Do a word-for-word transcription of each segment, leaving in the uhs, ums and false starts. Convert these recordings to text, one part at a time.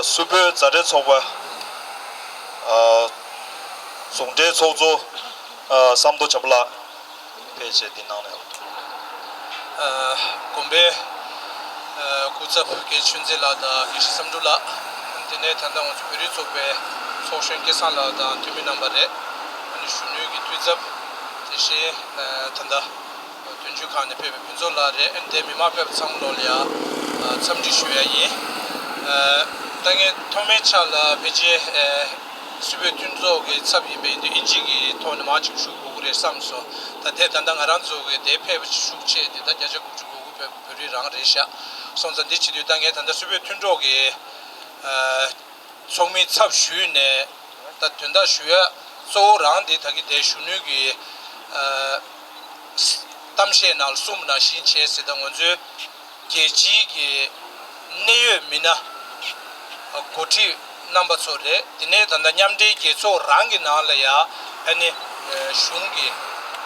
སུད་བོད་མཛའ་འབྲེལ་ཚོགས་པ། ཨ། ཟུང་འབྲེལ་ཚོགས་གཙོ། ཨ། བསམ་མདོ་བྱམས་པ་ལགས་ཕེབས་བྱས་འདི་གནང་ནས། ཨ། དགོན་པའི་ཨ་སྐུ་ཚབ་དགེ་ཆོས་འཛིན་ལགས་དང་དགེ་བཤེས་བསམ་འགྲུབ་ལགས། དེ་ནས་ད་ལྟ་ང་ཚོ་བོད་རིགས་ཚོགས་པའི་ཚོགས་གཞོན་སྐལ་བཟང་ལགས་དང་འཐུས་མི་རྣམ་པ་རེད། ཨ་ནི་གཞོན་ནུའི་གི་འཐུས་ཚབ། དེ་བཞིན་ཨ་ད་ལྟ་དོན་གཅོད་ཁང་ནས་ཕེབས་པའི་ཕུན་ཚོགས་ལགས་རེད། ཨ་ནི་དེ་མི་མང་ཕེབས་པ་ཚང་མ་ལོ་ལ་ཡ་ཨ་འཚམས་འདྲི་ཞུ་ཡ་ཡིན། ཨ་ད་ངས་ཐོག་མའི་ཆ་ལ་ཕལ་ཆེར་ཨ་སུད་བོད་མཐུན་ཚོགས་ཀྱི་ཚབ་ཡིན་པ་ཡིན་དུས་ཨིན་ཇི་གི་ཐོག་ནས་མར་ཅིག་ཞུ་དགོས་ཀྱི་རེད་བསམ་སོང་། ད་དེ་ད་ལྟ་ང་རང་ཚོ་གི་དེ་ཕེབས་པ་ཞུགས་ཆེད་དེ་ད་བརྒྱ་ཆ་དགུ་བཅུ་གོ་དགུ་བོད་བོད་རིགས་རང་རེད་ཤག་སོང་ཙང་འདི་བྱེད་དུས་ད་ངས་ད་ལྟ་སུད་བོད་མཐུན་གྲོགས་ཀྱི་ཨ་ཚོགས་མིའི་ཚབ་ཞུས་ནས་ད་དོན་དག་ཞུ་ཡ་གཙོ་བོ་རང་འདི་ད་གི་དེ་གཞོན་ནུའི་གི་ཨ་གཏམ་བཤད་ནང་ལ་གསུངས་པ་ནང་བཞིན་བྱས་ཟེར། ད་ང་ཚོའི་རྒྱལ་སྤྱིའི་གི་གནད་ཡོད་མི་སྣ་འགོ་ཁྲིད་རྣམ་པ་ཚོ་རེད། དེ་ནས་ད་ལྟ་མཉམ་འབྲེལ་རྒྱལ་ཚོགས་རང་གི་ནང་ལ་ཡ་ཨ་ནི་གཞུང་གི་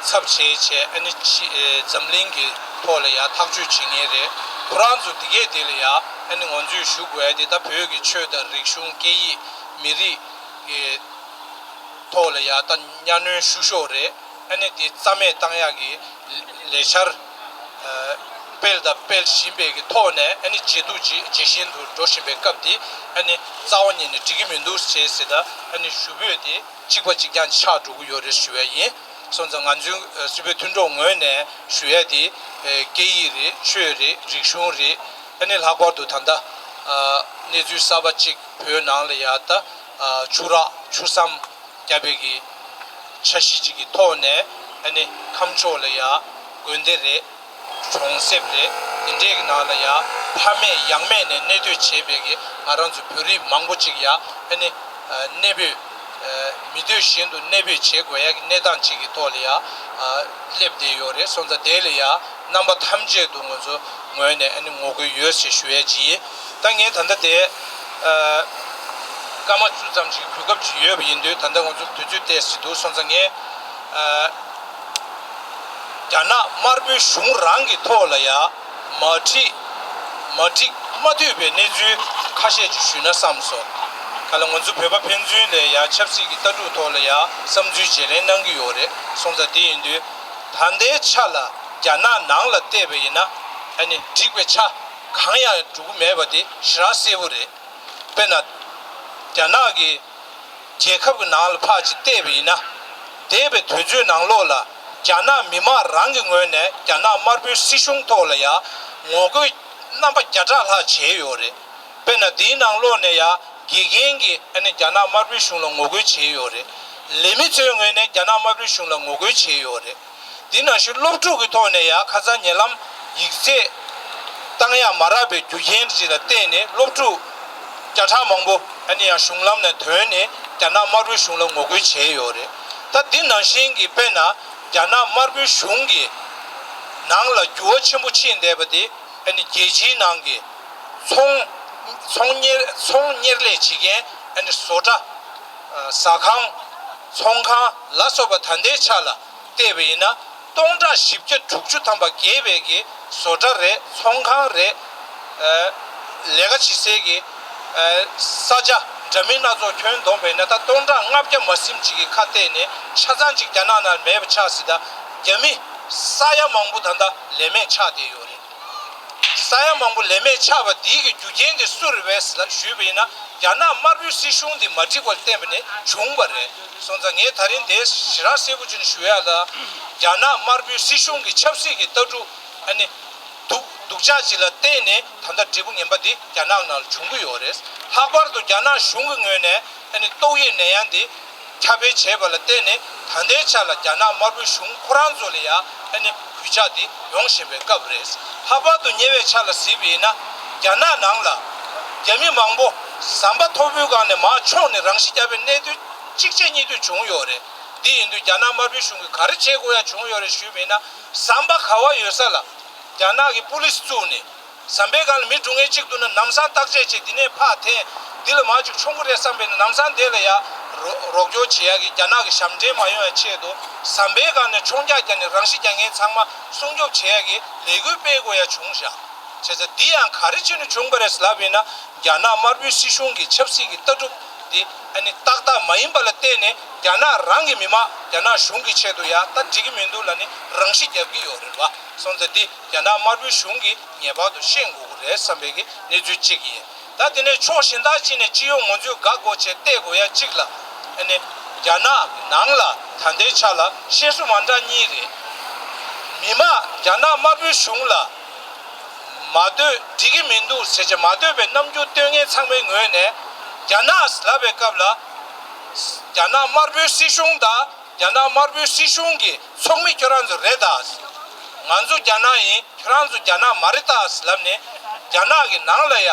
ཚབ་བྱས་བྱས་ཨ་ནི་ཕྱི་འཛམ་གླིང་གི་ཐོག་ལ་ཡ་ཐག་གཅོད་བྱེད་མཁན་རེད། ཁོ་རང་ཚོ་དེ་གས་དེ་ལ་ཡ་ཨ་ནི་ང་ཚོས་ཞུ་དགོས་ཡ་དེ་ད་བོད་ཀྱི་ཆོས་དང་རིག་གཞུང་སྐད་ཡིག་མི་རིགས་ཀྱི་ཐོག་ལ་ཡ་ད་གཉའ་གནོན་བཤུ་གཞོག་རེད། ཨ་ནི་དེ་རྩ་མེད་བཏང་ཡག་གི་ལས་འཆར་ཨ་སྤེལ་དང་སྤེལ་བཞིན་པའི་གི་ཐོག་ནས་ཨ་ནི་ཇེ་སྡུག་ཇེ་ཇེ་ཞན་དུ་འགྲོ་བཞིན་པའི་སྐབས་དེ་ཨ་ནི་རྩ་བ་ཉིད་ནས་འགྲིག་གི་མི་འདུག་ཟེར་ཟེར། ད་ཨ་ནི་ཞུ་འབོད་དེ་གཅིག་པ་གཅིག་རྐྱང་ཆགས་འགྲོ་གི་ཡོད་རེད་ཞུ་ཡ་ཡིན། སོང་ཙང་ང་ཚོའི་ཨ་སུད་བོད་མཐུན་གྲོགས་ངོས་ནས་ཞུ་ཡ་དེ་ཨ་སྐད་ཡིག་རེད། ཆོས་རེད། རིག་གཞུང་རེད། ཨ་ནི་ལྷག་པར་དུ་ད་ལྟ་ཨ་གནས་ཚུལ་གསར་པ་གཅིག་བོད་ནང་ལ་ཡ་ད་ཨ་ཆུ་རགས་ཆུ་སྲམ་བརྒྱབ་པའི་གི་འཆར་གཞི་གཅིག་གི་ཐོག་ནས་ཨ་ནི་ཁམས་ཕྱོགས་ལ་ཡ་དགོན་སྡེ་རེད། གྲོང་གསེབ་རེད། དེ་འདྲའི་གི་ནང་ལ་ཡ་ཕ་མེས་ཡང་མེས་ནས་གནས་སྡོད་བྱས་པའི་གི་ང་རང་ཚོ་བོད་རིགས་མང་པོ་ཅིག་ཡ་ཨ་ནི་ཨ་གནས་སྤོས་ཨ་མི་སྡོད་གཞན་དུ་གནས་སྤོས་བྱེད་དགོས་ཡ་གི་གནས་སྟངས་ཅིག་གི་ཐོག་ལ་ཡ་ཨ་སླེབས་བསྡད་ཡོད་རེད། སོང་ཙང་དེ་ལ་ཡ་རྣམ་པ་ཐམས་ཅད་དུ་ང་ཚོ་ངོས་ནས་ཨ་ནི་ངོ་རྒོལ་ཡོད་ཟེར་ཞུ་ཡ་ཅིག་ཡིན། ད་ངས་ད་ལྟ་དེ་ཨ་སྐར་མ་བཅུ་ཙམ་ཅིག་གོ་སྐབས་ཅིག་ཡོད་པ་ཡིན་དུས་ད་ལྟ་ང་ཚོ་དུས་ཚོད་ཏོག་ཙམ་འདུག་སོང་ཙང་ངས་ཨ་རྒྱ་ནག་དམར་པོའི་གཞུང་རང་གི་ཐོག་ལ་ཡ་མ་འགྲིག་མ་འགྲིག་མ་འདོད་པའི་གནས་ཚུལ་ཁ་ཤས་ཅིག་ཞུས་ན་བསམ་སོང་། ག་ལ་ང་ཚོ་བོད་པ་ཕན་ཚུན་ལ་ཡ་ཆབ་སྲིད་ཀྱི་ལྟ་གྲུབ་ཐོག་ལ་ཡ་བསམ་ཚུལ་བརྗེ་ལེན་གནང་གི་ཡོད་རེད། སོང་ཙང་དེ་ཡིན་དུས་ད་ལྟའི་ཆ་ལ་རྒྱ་ནག་ནང་ལ་བལྟས་པ་ཡིན་ན་ཨ་ནི་འགྲིག་པའི་ཆ་གང་ཡང་འགྲོ་གི་མེད་པ་དེ་ཞེ་དྲག་གསལ་པོ་རེད། དཔེར་ན། རྒྱ་ནག་གི་རྒྱལ་ཁབ་ཀྱི་ནང་ལ་ཕར་ཅིག་བལྟས་པ་ཡིན་ན། འདས་པའི་དུས་ཚོད་ནང་ལོགས་ལ་རྒྱ་ནག་མི་མང་རང་གི་ངོས་ནས་རྒྱ་ནག་དམར་པོའི་སྲིད་གཞུང་ཐོག་ལ་ཡང་ངོ་རྒོལ་རྣམ་པ་བརྒྱ་ཕྲག་ལྷག་བྱས་ཡོད་རེད། དཔེར་ན་འདིའི་ནང་ལོགས་ནས་ཡང་དགེ་རྒན་གྱིས་ཨ་ནི་རྒྱ་ནག་དམར་པོའི་གཞུང་ལ་ངོ་རྒོལ་བྱས་ཡོད་རེད། ལས་མི་ཚོའི་ངོས་ནས་རྒྱ་ནག་དམར་པོའི་གཞུང་ལ་ངོ་རྒོལ་བྱས་ཡོད་རེད། འདི་ནང་བཞིན་སློབ་ཕྲུག་གི་ཐོག་ནས་ཡང་ཁ་སང་ཉེ་ལམ་ཡིག་ཚད་བཏང་ཡག་མ་རག་པའི་རྒྱུ་རྐྱེན་ཅིག་ལ་བརྟེན་ནས་སློབ་ཕྲུག་བརྒྱ་ཕྲག་མང་པོ་ཨ་ནི་ཡང་གཞུང་ལམ་ནས་ཐོན་ནས་རྒྱ་ནག་དམར་པོའི་གཞུང་ལ་ངོ་རྒོལ་བྱས་ཡོད་རེད། ད་འདི་ནང་བཞིན་གྱི་དཔེར་ན་རྒྱ་ནག་དམར་པོའི་གཞུང་གི་ནང་ལ་འགྱུར་བ་ཆེན་པོ་ཕྱིན་བསྡད་པ་དེ་ཨ་ནི་རྒྱལ་སྤྱིའི་ནང་གི་ཚོང་ཚོང་གཉེར་ཚོང་གཉེར་ལས་བྱེད་མཁན་ཨ་ནི་བཟོ་གྲྭ། ཟ་ཁང་། ཚོང་ཁང་ལ་སོགས་པ་ད་ལྟའི་ཆ་ལ་བལྟས་པ་ཡིན་ན་སྟོང་ཕྲག་བཞི་བརྒྱ་དྲུག་ཅུ་ཐམ་པ་བརྒལ་བའི་གི་བཟོ་གྲྭ་རེད། ཚོང་ཁང་རེད། ལས་ཀ་བྱེད་སའི་གི་ས་ཆ་འདྲ་མིན་སྣ་ཚོགས་ཁྱོན་བསྡོམས་པ་ཡིན་ན་ད་སྟོང་ཕྲག་ལྔ་བརྒྱ་མ་ཟིན་ཅིག་གི་ཁ་གཏད་ནས་ཆ་ཚང་ཅིག་རྒྱ་ནག་ནང་མེད་པ་ཆགས་སྲིད། ད་རྒྱ་མི་ས་ཡ་མང་པོ་ད་ལྟ་ལས་མེད་ཆགས་བསྡད་ཡོད་རེད། ས་ཡ་མང་པོ་ལས་མེད་ཆགས་པ་འདིའི་གི་རྒྱུ་རྐྱེན་དེ་སུ་རེད་པས་ལ་ཞུས་པ་ཡིན་ན་རྒྱ་ནག་དམར་པོའི་སྲིད་གཞུང་འདི་མ་འགྲིག་པར་བརྟེན་པ་ནས་བྱུང་བ་རེད། སོང་ཙང་ངས་ད་རིང་དེ་ཞེ་དྲག་གསལ་པོ་བྱས་ནས་ཞུ་ཡ་ལ། རྒྱ་ནག་དམར་པོའི་སྲིད་གཞུང་གི་ཆབ་སྲིད་ཀྱི་ལྟ་གྲུབ་ཨ་ནི་སྡུག་སྡུག་ཅག་ཅིག་ལ་བརྟེན་ནས་ད་ལྟ་འབྲས་བུ་ངན་པ་འདི་རྒྱ་ནག་ནང་ལ་བྱུང་གི་ཡོད་རེད། ལྷག་པར་དུ་རྒྱ་ནག་གཞུང་གི་ངོས་ནས་ཨ་ནི་ཏོག་དབྱིབས་ནད་ཡམས་འདི་ཁྱབ་སྤེལ་བྱས་པ་ལ་བརྟེན་ནས་ད་ལྟའི་ཆ་ལ་རྒྱ་ནག་དམར་པོའི་གཞུང་ཁོ་རང་ཚོ་ལ་ཡང་ཨ་ནི་གུས་ཕྱག་འདི་ཡོང་བཞིན་པའི་སྐབས་རེད། ལྷག་པར་དུ་ཉེ་བའི་ཆར་ལ་གཟིགས་པ་ཡིན་ན་རྒྱ་ནག་ནང་ལ་རྒྱ་མི་མང་པོ་ཟམ་པ་མཐོ་པོའི་སྒང་ནས་མར་མཆོངས་ནས་རང་ཤི་བརྒྱབ་པའི་གནད་དོན་གཅིག་རྗེས་གཉིས་མཐུད་བྱུང་ཡོད་རེད། འདི་ཡིན་དུས་རྒྱ་ནག་དམར་པོའི་གཞུང་གིས་ག་རེ་བྱེད་དགོས་ཡ་བྱུང་ཡོད་རེད་ཞུས་པ་ཡིན་ན་ཟམ་པ་ག་བ་ཡོད་ས་ལ་རྒྱ་ནག་གི་པུ་ལིས་བཙུགས་ནས། ཟམ་པའི་སྒང་ལ་མི་སྡུག་བསྔལ་གཅིག་འདུག་ན་ལམ་སང་བརྟག་དཔྱད་བྱས་འདི་ནས་ཕར་འཐེན། འདི་ལ་མར་ཅིག་མཆོང་གི་རེད་བསམ་པས་ན་ལམ་སང་དེ་ལ་ཡ་རོ་རོགས་སྐྱོར་བྱེད་ཡ་གི་རྒྱ་ནག་གི་ཞབས་འདྲེན་མ་ཡོང་ཡ་ཆེད་དུ་ཟམ་པའི་སྒང་ནས་མཆོང་རྒྱག་རྒྱག་ནས་རང་ཤི་རྒྱག་མཁན་ཚང་མ་སྲུང་སྐྱོབ་བྱེད་ཡ་གི་ལས་འགུལ་སྤེལ་དགོས་ཡ་བྱུང་བཞག་བྱས་ཙང་འདི་ཡང་ག་རེ་བྱས་ནས་བྱུང་བ་རེད་ལབ་ཡིན་ན། རྒྱ་ནག་དམར་པོའི་སྲིད་གཞུང་གི་ཆབ་སྲིད་ཀྱི་ལྟ་གྲུབ་འདི་ཨ་ནི་ཏག་ཏག་མ་ཡིན་པ་ལ་བརྟེན་ནས། རྒྱ་ནག་རང་གི་མི་མང་རྒྱ་ནག་གཞུང་གི་ཆེད་དུ་ཡ་ད་འགྲིག་གི་མི་འདུག་ལབ་ནས་རང་ཤི་རྒྱབ་ཀྱི་ཡོད་རེད་བ། སོང་ཙང་འདི་རྒྱ་ནག་དམར་པོའི་གཞུང་གིས་ངེས་པར་དུ་ཤེས་དགོས་ཀྱི་རེད་བསམ་པའི་གི་གནས་ཚུལ་གཅིག་ཡིན། ད་དེ་ནས་ཕྱོགས་གཞན་དག་ཅིག་ནས་སྤྱི་ཡོངས་ང་ཚོས་དགག་དགོས་ཆེད་བལྟས་དགོས་ཡ་གཅིག་ལ། ཨ་ནི་རྒྱ་ནག་ནང་ལ་ད་ལྟའི་ཆ་ལ་བཤད་སྲོལ་མ་འདྲ་གཉིས་རེད། མི་མང་རྒྱ་ནག་དམར་པོའི་གཞུང་ལ་མ་འདོད་འགྲིག་གི་མི་འདུག་ཟེར་བྱས་མ་འདོད་པའི་རྣམ་འགྱུར་སྟོན་མཁན་ཚང་མའི་ངོས་ནས། རྒྱ་ནག་ལབ་པའི་སྐབས་ལ་རྒྱ་ནག་དམར་པོའི་སྲིད་གཞུང་དང་། རྒྱ་ནག་དམར་པོའི་སྲིད་གཞུང་གི་ཚོགས་མི་ཁྱོད་རང་ཚོ་རེད་ད། ང་ཚོ་རྒྱ་ནག་ཡིན། ཁྱོད་རང་ཚོ་རྒྱ་ནག་མ་རེད་ད་ལབ་ནས། རྒྱ་ནག་གི་ནང་ལ་ཡ་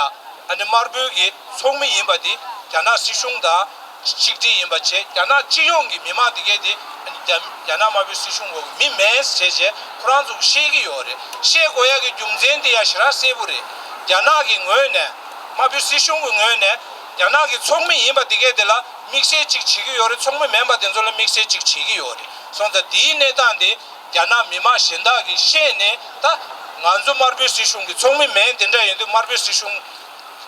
ཨ་ནི་དམར་པོའི་གི་ཚོགས་མི་ཡིན་པ་དེ་རྒྱ་ནག་སྲིད་གཞུང་དང་ཆིག་སྒྲིལ་ཡིན་པ་བྱས། རྒྱ་ནག་སྤྱི་ཡོངས་ཀྱི་མི་མང་དེ་གས་དེ་ཨ་ནི་རྒྱ་རྒྱ་ནག་དམར་པོའི་སྲིད་གཞུང་འོག་གི་མི་མིན་ཟེར་བྱས་ཁོ་རང་ཚོ་ཤེས་ཀྱི་ཡོད་རེད། ཤེས་དགོས་ཡ་གི་རྒྱུ་མཚན་དེ་ཡ་ཞེ་དྲག་གསལ་པོ་རེད། རྒྱ་ནག་གི་ངོས་ནས། དམར་པོའི་སྲིད་གཞུང་གི་ངོས་ནས་རྒྱ་ནག་གི་ཚོགས་མི་ཡིན་པ་དེ་གས་དེ་ལ་དམིགས་བསལ་ཅིག་བྱེད་ཀྱི་ཡོད་རེད། ཚོགས་མི་མིན་པ་དེ་ཚོ་ལ་དམིགས་བསལ་ཅིག་བྱེད་ཀྱི་ཡོད་རེད། སོང་ཙང་དེའི་གནས་སྟངས་དེ་རྒྱ་ནག་མི་མང་གཞན་དག་གིས་ཤེས་ནས། ད་ང་ཚོ་དམར་པོའི་སྲིད་གཞུང་གི་ཚོགས་མི་མིན། དེ་འདྲ་ཡིན་དུས་དམར་པོའི་སྲིད་གཞུང་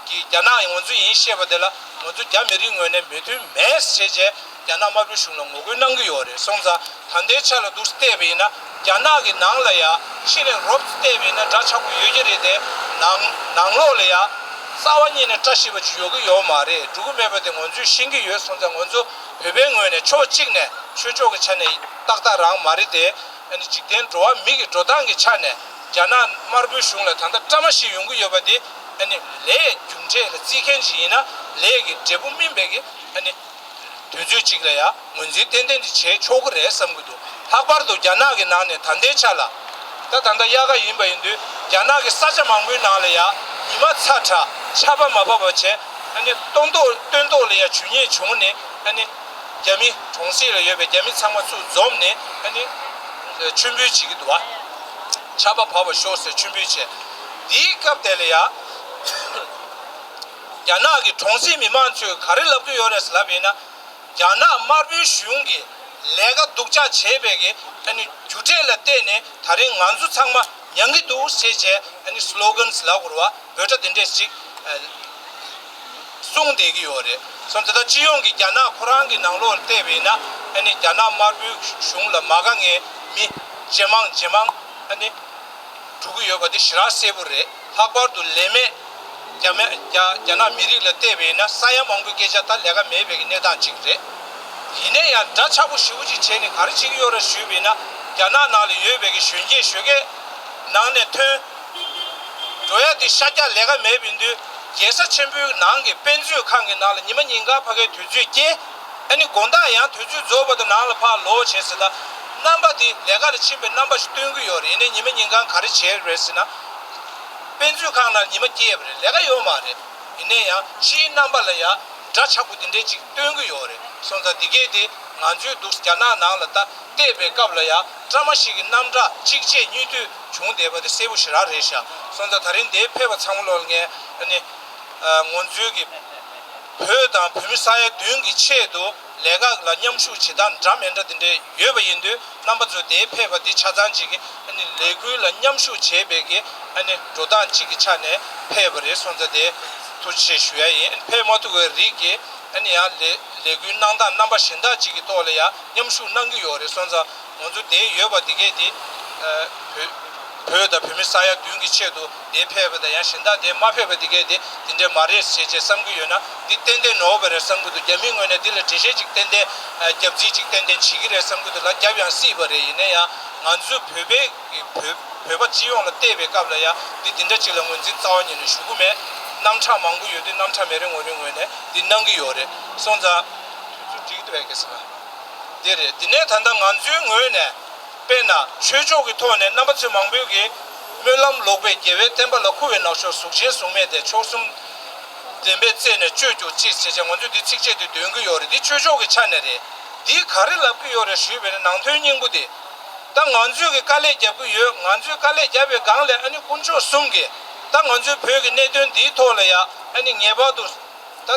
གིས་རྒྱ་ནག་ཡིན་ང་ཚོ་ཡིན་བཤད་པ་དེ་ལ་ང་ཚོ་རྒྱ་མི་རིགས་ངོས་ནས་མོས་མཐུན་མེད་ཟེར་བྱས་རྒྱ་ནག་དམར་པོའི་གཞུང་ལ་ངོ་རྒོལ་གནང་གི་ཡོད་རེད། སོང་ཙང་ད་ལྟའི་ཆ་ལ་འདུག་བལྟས་པ་ཡིན་ན། རྒྱ་ནག་གི་ནང་ལ་ཡ་ཕྱི་ནས་རོབ་ཙམ་བལྟས་པ་ཡིན་ན་འདྲ་ཆགས་པོ་ཡོད་ཀྱི་རེད་དེ། ནང་ནང་ལོགས་ལ་ཡ་རྩ་བ་ཉིད་ནས་བཀྲ་ཤིས་པ་ཅིག་ཡོད་ཀྱི་ཡོད་མ་རེད། འགྲོ་གི་མེད་པ་དེ་ང་ཚོས་ཤེས་ཀྱི་ཡོད། སོང་ཙང་ང་ཚོ་བོད་པའི་ངོས་ནས་ཕྱོགས་གཅིག་ནས་ཆོས་ཕྱོགས་ཀྱི་ཆ་ནས་ཏག་ཏག་རང་མ་རེད་དེ། ཨ་ནི་འཇིག་རྟེན་འགྲོ་བ་མི་གི་འགྲོ་སྟངས་ཀྱི་ཆ་ནས་རྒྱ་ནག་དམར་པོའི་གཞུང་ལ་ད་ལྟ་བཀྲ་མ་ཤིས་ཡོང་གི་ཡོད་པ་དེ། ཨ་ནི་ལས་རྒྱུ་འབྲས་ལ་བརྩི་མཁན་ཞིག་ཡིན་ན་ལས་ཀྱི་འབྲས་བུ་སྨིན་པའི་གི་ཨ་ནི་དུས་ཚོད་ཅིག་ལ་ཡང་ངོས་འཛིན་ཏན་ཏན་དེ་བྱེད་ཆོག་གི་རེད་བསམ་གྱི་འདུག་ལྷག་པར་དུ་རྒྱ་ནག་གི་ནང་ནས་ད་ལྟའི་ཆ་ལ། ད་ད་ལྟ་དབྱར་ཁ་ཡིན་པ་ཡིན་དུས་རྒྱ་ནག་གི་ས་ཆ་མང་པོའི་ནང་ལ་ཡང་ཉི་མ་ཚ་དྲག་ཆར་པ་མ་བབས་པ་བྱས། ཨ་ནི་སྟོན་ཐོག་སྟོན་ཐོག་ལ་ཡང་ཆུ་ཉེན་བྱུང་ནས། ཨ་ནི་རྒྱ་མི་གྲོང་གསེབ་ལ་ཡོད་པའི་རྒྱ་མི་ཚང་མ་ཚུར་འཛོམས་ནས། ཨ་ནི་མཆོད་འབུལ་བྱེད་ཀྱི་འདུག་བ། ཆར་པ་བབས་པ་ཤོག་ཟེར་མཆོད་འབུལ་བྱས། དེའི་སྐབས་དེ་ལ་ཡང་རྒྱ་ནག་གི་གྲོང་གསེབ་མི་མང་ཚོས་ག་རེ་ལབ་ཀྱི་ཡོད་རེད་ལབ་ཡིན་ན། རྒྱ་ནག་དམར་པོའི་གཞུང་གིས་ལས་ཀ་སྡུག་ཅག་བྱས་པའི་གི་ཨ་ནི་རྒྱུ་འབྲས་ལ་བརྟེན་ནས་ད་རིང་ང་ཚོ་ཚང་མ་མྱང་གི་འདུག་ཟེར་བྱས། ཨ་ནི་སི་ལོ་གན་ལབ་དགོས་རེད་བ། འབོད་སྒྲ་དེ་འདྲས་ཅིག་ཨ་གསུངས་བསྡད་ཀྱི་ཡོད་རེད། སོང་ཙང་ད་སྤྱི་ཡོངས་ཀྱི་རྒྱ་ནག་ཁོ་རང་གི་ནང་ལོགས་ལ་བལྟས་པ་ཡིན་ན། ཨ་ནི་རྒྱ་ནག་དམར་པོའི་གཞུང་ལ་མ་དགའ་མཁན་མི་ཇེ་མང་ཇེ་མང་ཨ་ནི་འགྲོ་གི་ཡོད་པ་དེ་ཞེ་དྲག་གསལ་པོ་རེད། ལྷག་པར་དུ་ལས་མེད་རྒྱ་མི་རྒྱ་རྒྱ་ནག་མི་རིགས་ལ་བལྟས་པ་ཡིན་ན། ས་ཡ་མང་པོའི་སྐད་ཆ་ད་ལས་ཀ་མེད་པའི་གི་གནས་སྟངས་ཅིག་རེད། ཡིན་ན་ཡང་འདྲ་ཆགས་པོ་ཞེ་པོ་ཅིག་བྱས་ནས་ག་རེ་བྱེད་ཀྱི་ཡོད་རེད་ཞུས་པ་ཡིན་ན། རྒྱ་ནག་ནང་ལ་ཡོད་པའི་གི་གཞོན་སྐྱེས་གཞོན་སྐྱེས་ནང་ནས་ཐོན་འགྲོ་ཡ་དེ་ཤར་རྒྱག་ལས་ཀ་མེད་པ་ཡིན་དུས། རྒྱལ་ས་ཆེན་པོའི་ནང་གི་དཔེ་མཛོད་ཁང་གི་ནང་ལ་ཉི་མ་ཉིན་གང་ཕ་གིའི་དུས་ཚོད་སྐྱེལ། ཨ་ནི་དགོང་དག་ཡང་དུས་ཚོད་རྫོགས་བར་དུ་ནང་ལ་ཕར་ལོག་བྱས་ཟེར། ད་རྣམ་པ་དེ་ལས་ཀ་ལ་ཕྱིན་པའི་རྣམ་པ་ཞིག་སྟོན་གྱི་ཡོད་རེད། ཡིན་ནའི་ཉི་མ་ཉིན་གང་ག་རེ་བྱས་རེད་ཟེར་ན། དཔེ་མཛོད་ཁང་ནང་ཉི་མ་སྐྱེལ་བ་རེད། ལས་ཀ་ཡོད་མ་རེད། ཡིན་ནའི་ཡང་ཕྱིའི་རྣམ་པ་ལ་ཡང་འདྲ་ཆགས་པོ་དེ་འདྲས་ཅིག་སྟོན་གྱི་ཡོད་རེད། སོང་ཙང་དེ་གས་དེ་ང་ཚོའི་འདུག་རྒྱ་ནག་ནང་ལ་ད་བལྟས་པའི་སྐབས་ལ་ཡང་བཀྲ་མ་ཤིས་ཀྱི་རྣམ་གྲངས་གཅིག་རྗེས་གཉིས་མཐུད་བྱུང་བསྡད་པ་དེ་གསལ་པོ་ཞེ་དྲག་རེད་ཤག་སོང་ཙང་ད་རིང་འདིར་ཕེབས་པ་ཚང་མ་ལོག་ལ་ངས་ཨ་ནི་ཨ་ང་ཚོའི་གི་བོད་དང་བོད་མི་ས་ཡ་བདུན་གྱི་ཆེད་དུ་ལས་ཀ་ལ་མཉམ་ཞུགས་བྱེད་སྟངས་འདྲ་མི་འདྲ་དེ་འདྲས་ཡོད་པ་ཡིན་དུས། རྣམ་པ་ཚོ་དེར་ཕེབས་པ་འདི་ཆ་ཚང་གཅིག་གི་ཨ་ནི་ལས་འགུལ་ལ་མཉམ་ཞུགས་བྱེད་པའི་གི་ཨ་ནི་འགྲོ་སྟངས་གཅིག་གི་ཆ་ནས་ཕེབས་པ་རེད། སོང་ཙང་དེ་ཐུགས་རྗེ་ཆེ་ཞུ་ཡ་ཡིན། ཕེབས་མ་ཐུབ་པའི་རིགས་ཀྱི་ཨ་ནི་ཡང་ལས་ལས་འགུལ་གནང་སྟངས་རྣམ་པ་གཞན་དག་ཅིག་གི་ཐོག་ལ་ཡང་མཉམ་ཞུགས་གནང་གི་ཡོད་རེད། སོང་ཙང་ང་ཚོ་དེར་ཡོད་པ་འདི་གས་དེ་ཨ་བོད་བོད་དང་བོད་མི་ས་ཡ་བདུན་གྱི་ཆེད་དུ་དེ་ཕེབས་པ་དང་ཡང་གཞན་དག་དེ་མ་ཕེབས་པ་དེ་གས་དེ་དེ་འདྲས་མ་རེད་ཟེར་བྱས་བསམ་གྱི་ཡོད་ན། འདི་ཏན་ཏན་ནོར་བ་རེད་བསམ་གྱི་འདུག་རྒྱ་མིའི་ངོས་ནས་འདི་ལ་འགྲེལ་བཤད་ཅིག་ཏན་ཏན་ཨ་རྒྱབ་རྩིས་ཅིག་ཏན་ཏན་བྱེད་ཀྱི་རེད་བསམ་གྱི་འདུག་ལ་རྒྱབ་ཡང་སྲིད་པ་རེད། ཡིན་ན་ཡང་ང་ཚོའི་བོད་པའི་བོད་བོད་པ་སྤྱི་ཡོངས་ལ་བལྟས་པའི་སྐབས་ལ་ཡང་འདི་འདི་འདྲ་ཅིག་ལ་ངོས་འཛིན་རྩ་བ་ཉིད་ནས་ཞུ་གི་མེད། རྣམ་གྲངས་མང་པོ་ཡོད་དུས་རྣམ་གྲངས་མི་རེ་ངོ་རེའི་ངོས་ནས་འདི་གནང་གི་ཡོད་རེད། སོང་ཙང་དུས་ཚོད་འགྲིག་འདུག་གས་ཟེར་བ་འདི་རེད། འདི་ནས་ད་ལྟ་ང་ཚོའི་ངོས་ནས། དཔེར་ན་ཆོས་ཕྱོགས་ཀྱི་ཐོག་ནས་རྣམ་པ་ཚོས་མང་པོས་ཀྱིས་སྨོན་ལམ་ལོག་པས་རྒྱལ་བའི་བསྟན་པ་ལ་འཁུ་བའི་ནག་ཕྱོགས་གཟུགས་ཅན་གཟུགས་མེད་དེ། མཆོག་གསུམ་བདེན་པའི་རྩེ་ནས་གཅོད་གྱུར་ཅིག་ཟེར་བྱས་ང་ཚོས་འདི་ཚིགས་བཅད་དེ་འདོན་གྱི་ཡོད་རེད། འདི་ཆོས་ཕྱོགས་ཀྱི་ཆ་ནས་རེད། འདིས་ག་རེ་ལབ་ཀྱི་ཡོད་རེད་ཞུས་པ་ཡིན་ན་ནང་དོན་སྙིང་པོ་དེ། ད་ང་ཚོས་ཀྱི་དཀའ་ལས་རྒྱབ་ཀྱི་ཡོད། ང་ཚོས་དཀའ་ལས་བརྒྱབ་པའི་སྒང་ལས་ཨ་ནི་དཀོན་མཆོག་གསུམ་གྱིས་ད་ང་ཚོའི་བོད་ཀྱི་གནད་དོན་འདིའི་ཐོག་ལ་ཡ་ཨ་ནི་ངེས་པར་དུ། ད་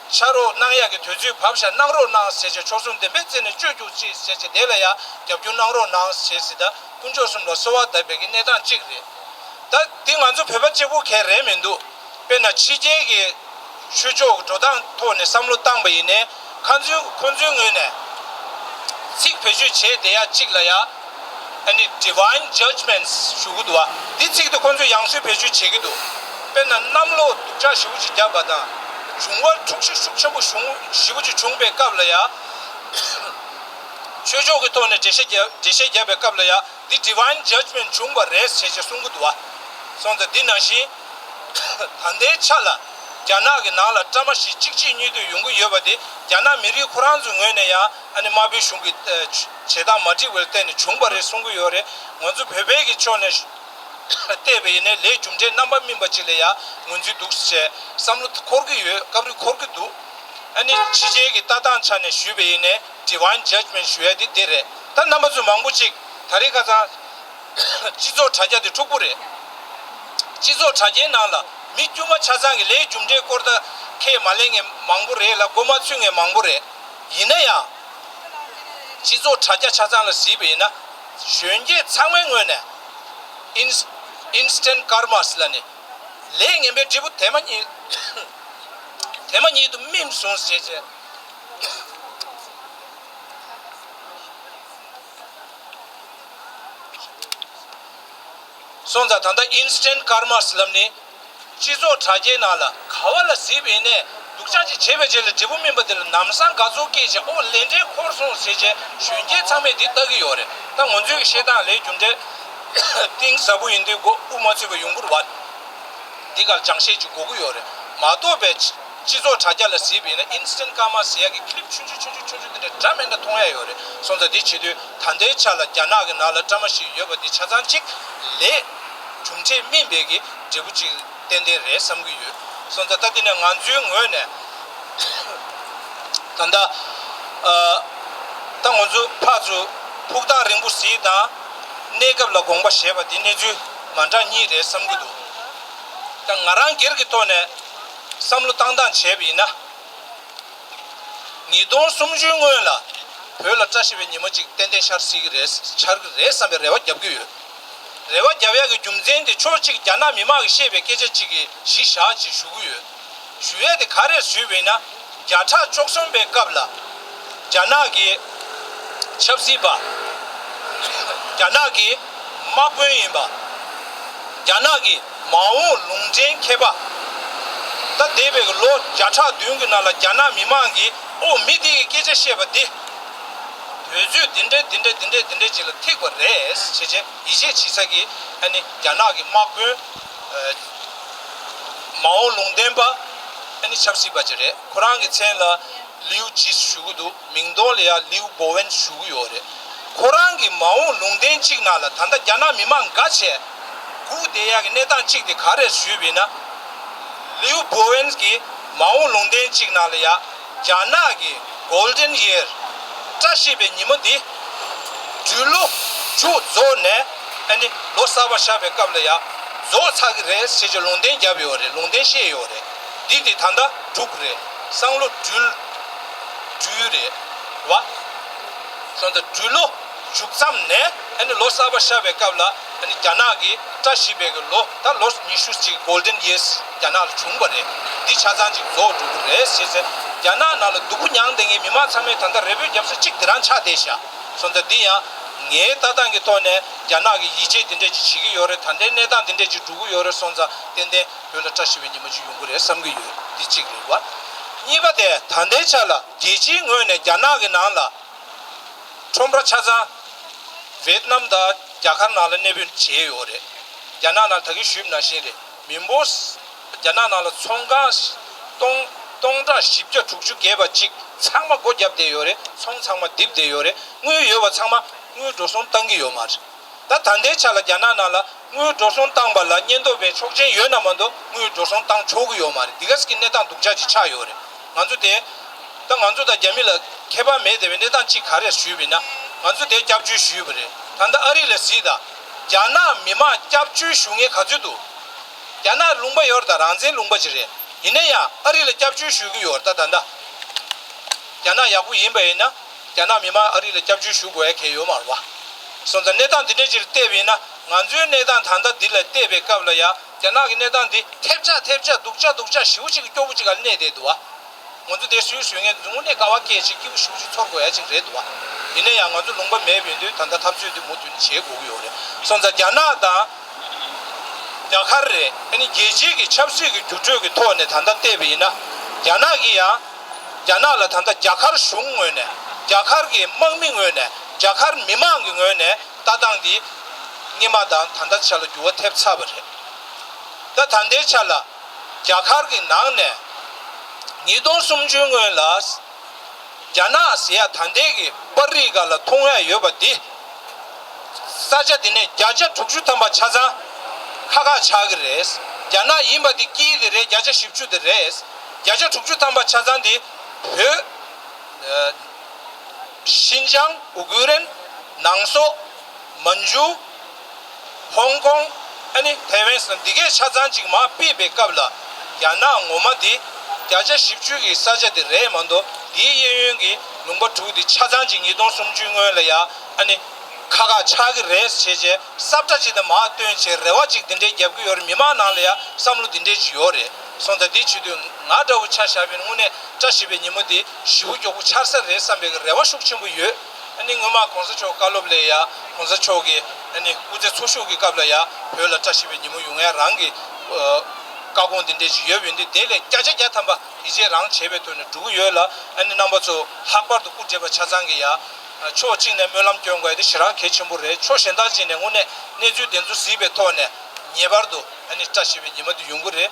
ཕྱག་རོགས་གནང་ཡག་གི་དུས་ཚོད་བབས་ཤག་གནང་རོགས་གནང་ཟེར་བྱས། མཆོག་གསུམ་བདེན་པའི་རྩེ་ནས་གཅོད་རྒྱུག་ཅིག་ཟེར་བྱས། དེ་ལ་ཡང་རྒྱབ་སྐྱོར་གནང་རོགས་གནང་ཟེར་ཟེར། ད་དཀོན་མཆོག་གསུམ་ལ་གསོལ་བ་འདེབས་པའི་གི་གནས་སྟངས་གཅིག་རེད། ད་འདི་ང་ཚོ་བོད་པ་གཅིག་པུ་གས་རེད་མི་འདུག་དཔེར་ན་ཕྱི་རྒྱལ་གྱི་ཆོས་ཕྱོགས་ཀྱི་འགྲོ་སྟངས་ཐོག་ནས་བསམ་བློ་བཏང་པ་ཡིན་ནའི་ཁ་ཚོའི་ཁོ་ཚོའི་ངོས་ནས་ཚིག་བེད་སྤྱོད་བྱས་བསྡད་ཡ་གཅིག་ལ་ཡ། ཨ་ནི་divine judgments ཞུ་གི་འདུག་བ། འདི་ཚིག་དེ་ཁོ་ཚོས་ཡང་སོས་བེད་སྤྱོད་བྱེད་ཀྱི་འདུག་དཔེར་ན་གནམ་ལོ་སྡུག་ཅག་ཞེ་པོ་ཅིག་བརྒྱབ་པ་དང་། འབྱུང་བ་འཁྲུག་ཆ་ཤུགས་ཆེན་པོ་བྱུང་ཞེ་པོ་ཅིག་བྱུང་པའི་སྐབས་ལ་ཡ། ཆོས་ཕྱོགས་ཀྱི་ཐོག་ནས་འགྲེལ་བཤད་བརྒྱབ་འགྲེལ་བཤད་བརྒྱབ་པའི་སྐབས་ལ་ཡ། འདི་divine judgment བྱུང་བ་རེད་ཟེར་བྱས་གསུང་གི་འདུག་བ། སོང་ཙང་འདི་ནང་བཞིན་ད་ལྟའི་ཆ་ལ་རྒྱ་ནག་གི་ནང་ལ་བཀྲ་མ་ཤིས་གཅིག་རྗེས་གཉིས་མཐུད་ཡོང་གི་ཡོད་པ་དེ་རྒྱ་ནག་མི་རིགས་ཁོ་རང་ཚོའི་ངོས་ནས་ཡང་ཨ་ནི་དམར་པོའི་གཞུང་གི་ཨ་བྱེད་སྟངས་མ་འགྲིག་པར་བརྟེན་ནས་བྱུང་བ་རེད་གསུང་གི་ཡོད་རེད། ང་ཚོ་བོད་པའི་གི་ཕྱོགས་ནས་བལྟས་པ་ཡིན་ནའི་ལས་རྒྱུ་འབྲས་རྣམ་པ་སྨིན་པ་ཅིག་ལ་ཡང་ངོས་འཛིན་འདུག་ཟེར་བསམ་བློ་འཁོར་གི་ཡོད། སྐབས་རེ་འཁོར་གི་འདུག་ཨ་ནི་ཕྱི་རྒྱལ་གྱི་ལྟ་སྟངས་ཆ་ནས་ཞུས་པ་ཡིན་ནའི་divine judgment ཞུ་ཡ་དེ་འདི་རེད། ད་རྣམ་པ་ཚོ་མང་པོ་ཅིག་ད་རེས་ཁ་སང་སྤྱི་ཚོགས་དྲ་རྒྱ་དེ་འཁྲུག་པོ་རེད། སྤྱི་ཚོགས་དྲ་རྒྱའི་ནང་ལ་མི་དཀྱུས་མ་ཆ་ཚང་གི་ལས་རྒྱུ་འབྲས་སྐོར་ད་ཁས་མ་ལེན་མཁན་མང་པོ་རེད་ལ་མགོ་མ་ཚོས་མཁན་མང་པོ་རེད། ཡིན་ན་ཡང་། སྤྱི་ཚོགས་དྲ་རྒྱ་ཆ་ཚང་ལ་གཟིགས་པ་ཡིན་ན། གཞོན་སྐྱེས་ཚང་མའི་ངོས་ནས་ins- instant karmas ལ་ནི། ལས་ངན་པའི་འབྲས་བུ་དེ་མ་ཉིད་དེ་མ་ཉིད་དུ་སྨིན་སོང་ཟེར་བྱས། སོང་ཙང་ད་ལྟ་instant karmas ལབ་ནི། སྤྱི་ཚོགས་དྲ་རྒྱའི་ནང་ལ་ག་བ་ལ་གཟིགས་པ་ཡིན་ནའི་སྡུག་ཅག་ཅིག་བྱས་པའི་རྗེས་ལ་འབྲས་བུ་སྨིན་པ་དེ་ལ་ལམ་སང་དགའ་ཚོར་སྐྱེས་བྱས་ཨོ་ལས་འབྲས་འཁོར་སོང་ཟེར་བྱས་གཞོན་སྐྱེས་ཚང་མས་འདི་ལྟ་གི་ཡོད་རེད། ད་ང་ཚོའི་བཤད་སྟངས་ལས་རྒྱུ་འབྲས་གཏིང་ཟབ་པོ་ཡིན་དུས་མགོ་དབུ་མ་ཚོས་པ་ཡོང་གི་རེད་བ། འདི་གར་སྦྱང་བཤད་ཅིག་དགོས་ཀྱི་ཡོད་རེད་མ་གཏོགས་པའི་སྤྱི་ཚོགས་དྲ་རྒྱ་ལ་གཟིགས་པ་ཡིན་ན་instant karma ཟེར་ཡག་གི་clip ཆུང་ཆུང་ཆུང་ཆུང་ཆུང་ཆུང་དེ་འདྲ་འདྲ་མི་འདྲ་མཐོང་ཡ་ཡོད་རེད། སོང་ཙང་འདི་བྱེད་དུས་ད་ལྟའི་ཆ་ལ་རྒྱ་ནག་གི་ནང་ལ་བཀྲ་མ་ཤིས་ཡོད་པ་འདི་ཆ་ཚང་གཅིག་ལས་གྲུབ་འབྲས་སྨིན་པའི་གི་འབྲས་བུ་གཅིག་ཏན་ཏན་རེད་བསམ་གྱི་ཡོད། སོང་ཙང་ད་འདི་ནས་ང་ཚོའི་ངོས་ནས་ད་ལྟ་ཨ་ད་ང་ཚོ་ཕར་ཚུར་ཕུགས་ཐག་རིང་པོ་གཟིགས་དང་གནས་སྐབས་ལ་དགོངས་པ་བཞེས་པ་འདི་གནས་ཚུལ་མ་འདྲ་གཉིས་རེད་བསམ་གྱི་འདུག་ད་ང་རང་སྒེར་གྱི་ཐོག་ནས་བསམ་བློ་བཏང་སྟངས་བྱས་པ་ཡིན་ན། ཉིས་སྟོང་སུམ་ཅུའི་སྔོན་ལ་བོད་ལ་བཀྲ་ཤིས་པའི་ཉི་མ་གཅིག་ཏན་ཏན་ཤར་སྲིད་ཀྱི་རེད་ཤར་གྱི་རེད་བསམ་པའི་རེ་བ་རྒྱབ་ཀྱི་ཡོད། རེ་བ་རྒྱབ་ཡག་གི་རྒྱུ་མཚན་དེ་ཕྱོགས་གཅིག་རྒྱ་ནག་མི་མང་གིས་བཤད་པའི་སྐད་ཆ་གཅིག་གི་གཞི་བཞག་ཅིག་ཞུ་གི་ཡོད། ཞུ་ཡས་དེ་ག་རེ་ཞུས་པ་ཡིན་ན། བརྒྱ་ཕྲག་བཅུ་གསུམ་པའི་སྐབས་ལ་རྒྱ་ནག་གི་ཆབ་སྲིད་པ། རྒྱ་ནག་གི་དམག་དཔོན་ཡིན་པ། རྒྱ་ནག་གི་མ་འོངས་ལུང་འདྲེན་མཁས་པ། ད་འདས་པའི་ལོ་བརྒྱ་ཕྲག་བདུན་གྱི་ནང་ལ་རྒྱ་ནག་མི་མང་གིས་ཨོ་མི་དེ་གི་སྐད་ཆ་བཤད་པ་དེ། དུས་ཚོད་འདི་འདྲའི་འདི་འདྲའི་འདི་འདྲའི་འདི་འདྲའི་ཅིག་ལ་ཐིག་པ་རེད་ཟེར་བྱས་ཡིད་ཆེས་བྱེད་ས་གི་ཨ་ནི་རྒྱ་ནག་གི་དམག་དཔོན། མ་འོངས་ལུང་སྟོན་པ། ཨ་ནི་ཆབ་སྲིད་པ་ཅིག་རེད། ཁོ་རང་གི་མཚན་ལ་ལིའུ་ཇི་ཞུ་གི་འདུག་མིང་ཐོག་ལ་ཡང་ལིའུ་བོ་ཝན་ཞུ་གི་ཡོད་རེད། ཁོ་རང་གི་མ་འོངས་ལུང་བསྟན་གཅིག་ནང་ལ་ད་ལྟ་རྒྱ་ནག་མི་མང་དགའ་བྱས་སྒུག་བསྡད་ཡག་གི་གནས་སྟངས་གཅིག་དེ་ག་རེ་ཞུས་པ་ཡིན་ན། ལིའུ་བོ་ཝན་གྱི་མ་འོངས་ལུང་བསྟན་གཅིག་ནང་ལ་ཡང་རྒྱ་ནག་གི་Golden Year བཀྲ་ཤིས་པའི་ཉི་མ་འདི་སྦྲུལ་ལོ་མཇུག་རྫོགས་ནས་ཨ་ནི་ལོ་གསར་པ་ཤར་བའི་སྐབས་ལ་ཡང་རྫོགས་ཚར་གི་རེད་ཟེར་གྱི་ལུང་བསྟན་བརྒྱབ་ཡོད་རེད། ལུང་བསྟན་བཤད་ཡོད་རེད། འདི་དེ་ད་ལྟ་འབྲུག་རེད། སང་ལོ་སྦྲུལ། སྦྲུལ་རེད་བ། སོང་ཙང་སྦྲུལ་ལོ་མཇུག་མཚམས་ནས་ཨ་ནི་ལོ་གསར་པ་ཤར་བའི་སྐབས་ལ་ཨ་ནི་རྒྱ་ནག་གི་བཀྲ་ཤིས་པའི་གི་ལོ་ད་ལོ་ཉི་ཤུ་གཅིག་Golden Years རྒྱ་ནག་ལ་བྱུང་བ་རེད། འདི་ཆ་ཚང་གཅིག་རྫོགས་འགྲོ་གི་རེད་ཟེར་ཟེར་རྒྱ་ནག་ནང་ལ་སྡུག་པོ་མྱངས་བསྡད་མཁན་མི་མང་ཚང་མས་ད་ལྟ་རེ་འབོད་རྒྱབ་ས་གཅིག་དེ་རང་ཆགས་བསྡད་ཤག་སོང་ཙང་འདི་ཡང་ངའི་ལྟ་སྟངས་ཀྱི་ཐོག་ནས་རྒྱ་ནག་གི་ཡིད་ཆེས་དེ་འདྲས་ཅིག་བྱེད་ཀྱི་ཡོད་རེད། ད་ལྟའི་གནས་སྟངས་དེ་འདྲས་ཅིག་འགྲོ་གི་ཡོད་རེད། སོང་ཙང་ཏན་ཏན་བོད་ལ་བཀྲ་ཤིས་པའི་ཉི་མ་ཅིག་ཡོང་གི་རེད་བསམ་གྱི་ཡོད། འདི་གཅིག་རེད་བ། གཉིས་པ་དེ་ད་ལྟའི་ཆ་ལ་རྒྱལ་སྤྱིའི་ངོས་ནས་རྒྱ་ནག་གི་ནང་ལ་ཁྲོམ་ར་ཆ་ཚང་ཝེད་ནམ་དང་རྒྱ་གར་ནང་ལ་གནས་སྤོས་བྱས་ཡོད་རེད། རྒྱ་ནག་ནང་ད་གིན་ཞུས་པ་ནང་བཞིན་རེད། མི་འབོར་རྒྱ་ནག་ནང་ལ་ཚོང་ཁང་སྟོང་སྟོང་ཕྲག་བཞི་བརྒྱ་དྲུག་ཅུ་བརྒལ་བ་ཅིག་ཚང་མ་སྒོ་བརྒྱབ་བསྡད་ཡོད་རེད། ཚོང་ཚང་མ་རྡིབ་བསྡད་ཡོད་རེད། དངུལ་ཡོད་པ་ཚང་མ་དངུལ་འགྲོ་སོང་བཏང་གི་ཡོད་མ་རེད། ད་ད་ལྟའི་ཆ་ལ་རྒྱ་ནག་ནང་ལ་དངུལ་འགྲོ་སོང་བཏང་པ་ལ་སྙན་ཐོ་བའི་ཆོག་མཆན་ཡོད་ན་མ་གཏོགས་དངུལ་འགྲོ་སོང་བཏང་ཆོག་གི་ཡོད་མ་རེད། འདི་ག་ཟེར་གྱི་གནས་སྟངས་སྡུག་ཅག་ཅིག་ཆགས་ཡོད་རེད། ང་ཚོ་དེ་ད་ང་ཚོ་དང་རྒྱ་མི་ལ་ཁྱད་པར་མེད་བསྡད་པའི་གནས་སྟངས་གཅིག་ག་རེ་ཞུས་པ་ཡིན་ན། ང་ཚོ་དེ་སྐྱབས་བཅོལ་ཞུས་པ་རེད། ད་ལྟ་ཨ་རི་ལ་གཟིགས་དང་། རྒྱ་ནག་མི་མང་སྐྱབས་བཅོལ་ཞུ་མཁན་ག་ཚོད་འདུག་རྒྱ་ནག་ལུང་པ་ཡོད་རེད། ད་རང་བཙན་ལུང་པ་ཅིག་རེད། ཡིན་ན་ཡང་ཨ་རི་ལ་སྐྱབས་བཅོལ་ཞུ་གི་ཡོད་རེད། ད་ད་ལྟ་རྒྱ་ནག་ཡག་པོ་ཡིན་པ་ཡིན་ན་རྒྱ་ནག་མི་མང་ཨ་རི་ལ་སྐྱབས་བཅོལ་ཞུ་དགོས་ཡ་གལ་ཡོད་མ་རེད་བ། སོང་ཙང་གནས་སྟངས་འདི་འདྲ་ཅིག་ལ་བལྟས་པ་ཡིན་ན། ང་ཚོའི་གནས་སྟངས་ད་ལྟ་འདི་ལ་བལྟས་པའི་སྐབས་ལ་ཡ། རྒྱ་ནག་གི་གནས་སྟངས་འདི་ཐེབས་ཆག་ཐེབས་ཆག་སྡུག་ཆག་སྡུག་ཆག་ཞེ་པོ་ཅིག་གི་སྐྱོ་པོ་ཅིག་ག་གནས་བསྡད་འདུག་བ། ང་ཚོ་དེ་སུས་སུས་ངས་མཛུབ་མོ་ནས་དཀའ་བ་སྐད་ཅིག་སྐྱིད་པོ་ཞེ་པོ་ཅིག་ཚོར་དགོས་ཡ་ཅིག་རེད་འདུག་བ། ཡིན་ན་ཡང་ང་ཚོ་ལུང་པ་མེད་པ་ཡིན་དུས་ད་ལྟ་འཐབ་རྩོད་འདི་མུ་མཐུད་ནས་བྱེད་དགོས་ཀྱི་ཡོད་རེད། སོང་ཙང་རྒྱ་ནག་དང་རྒྱ་གར་རེད། ཨ་ནི་རྒྱལ་སྤྱིའི་གི་ཆབ་སྲིད་ཀྱི་འགྱུར་འགྲོས་ཀྱི་ཐོག་ནས་ད་ལྟ་བལྟས་པ་ཡིན་ན། རྒྱ་ནག་གིས་ཡང་རྒྱ་ནག་ལ་ད་ལྟ་རྒྱ་གར་གཞུང་ངོས་ནས། རྒྱ་གར་གྱི་དམག་མི་ངོས་ནས། རྒྱ་གར་མི་མང་གི་ངོས་ནས་ལྟ་སྟངས་འདི་སྔོན་མ་དང་ད་ལྟ་ཆ་ལ་འགྱུར་བ་ཐེབས་ཚར་བ་རེད། ད་ད་ལྟའི་ཆ་ལ་རྒྱ་གར་གྱི་ནང་ནས་ཉིས་སྟོང་སུམ་ཅུའི་སྔོན་ལ་རྒྱ་ནག་ཟེར་ཡ་ད་ལྟའི་གི་པར་རིས་སྒང་ལ་མཐོང་ཡ་ཡོད་པ་འདི། ས་ཆ་འདི་ནས་བརྒྱ་ཆ་དྲུག་ཅུ་ཐམ་པ་ཆ་ཚང་ཁ་ཁ་ཆགས་ཀྱི་རེད། རྒྱ་ནག་ཡིན་པ་འདི་དཀྱིལ་དེ་རེད། བརྒྱ་ཆ་བཞི་བཅུ་དེ་རེད། བརྒྱ་ཆ་དྲུག་ཅུ་ཐམ་པ་ཆ་ཚང་འདི་བོད། ཨ། ཤིན་ཅང་། ཨུ་གུ་རན། ནང་སོག། མན་ཇུ། ཧོང་ཀོང་། ཨ་ནི་ཐའེ་ཝན་སོགས་འདི་གས་ཆ་ཚང་ཅིག་མར་ཕུད་པའི་སྐབས་ལ། རྒྱ་ནག་ངོ་མ་འདི་བརྒྱ་ཆ་བཞི་བཅུ་གི་ས་ཆ་དེ་རེད་མ་གཏོགས། འདིའི་གཡས་གཡོན་གྱི་ལུང་པ་དྲུག་འདི་ཆ་ཚང་ཅིག་ཉིས་སྟོང་སུམ་ཅུའི་སྔོན་ལ་ཡ། ཨ་ནི་ཁ་ཁ་ཆགས་ཀྱི་རེད་བྱས་བྱས། སབ་ཏྲ་ཅིག་དང་མར་བཏོན་བྱས་རེ་བ་ཅིག་འདི་འདྲའི་རྒྱབ་ཀྱི་ཡོད་རེད། མི་མང་ནང་ལ་ཡ་བསམ་བློ་འདི་འདྲས་ཅིག་ཡོད་རེད། སོང་ཙང་འདི་བྱེད་དུས་ང་འདྲ་བོ་ཆ་བཞག་པ་ཡིན་ན་དངོས་གནས་བཀྲ་ཤིས་པའི་ཉིན་མོ་འདི་ཞེ་པོ་མགྱོགས་པོ་འཆར་ས་རེད་བསམ་པའི་རེ་བ་ཤུགས་ཆེན་པོ་ཡོད། ཨ་ནི་སྔོན་མ་གོང་ས་མཆོག་བཀའ་སློབ་ལ་ཡ། གོང་ས་མཆོག་གིས་ཨ་ནི་སྐུ་ཚེ་འཚོ་བཞུགས་ཀྱི་སྐབས་ལ་ཡ། བོད་ལ་བཀྲ་ཤིས་པའི་ཉིན་མོ་ཡོང་ཡ་རང་གི། ཨ། བཀའ་དགོངས་འདི་འདྲས་ཅིག་ཡོད་པ་ཡིན་དུས། དེ་ལས་བརྒྱ་ཆ་བརྒྱ་ཐམ་པ་ཡིད་ཆེས་རང་བྱས་པའི་ཐོག་ནས་འགྲོ་གི་ཡོད་ལ། ཨ་ནི་རྣམ་པ་ཚོ་ལྷག་པར་དུ་སྐུ་བགྲེས་པ་ཆ་ཚང་གིས་ཡ། ཕྱོགས་གཅིག་ནས་སྨོན་ལམ་སྐྱོན་དགོས་ཡ་དེ་ཞེ་དྲག་གལ་ཆེན་པོ་རེད། ཕྱོགས་གཞན་དག་ཅིག་ནས་དངོས་གནས་གནས་ཚུལ་དེ་ཚོ་གཟིགས་པའི་ཐོག་ནས་ངེས་པར་དུ་ཨ་ནི་བཀྲ་ཤིས་པའི་ཉི་མ་དེ་ཡོང་གི་རེད།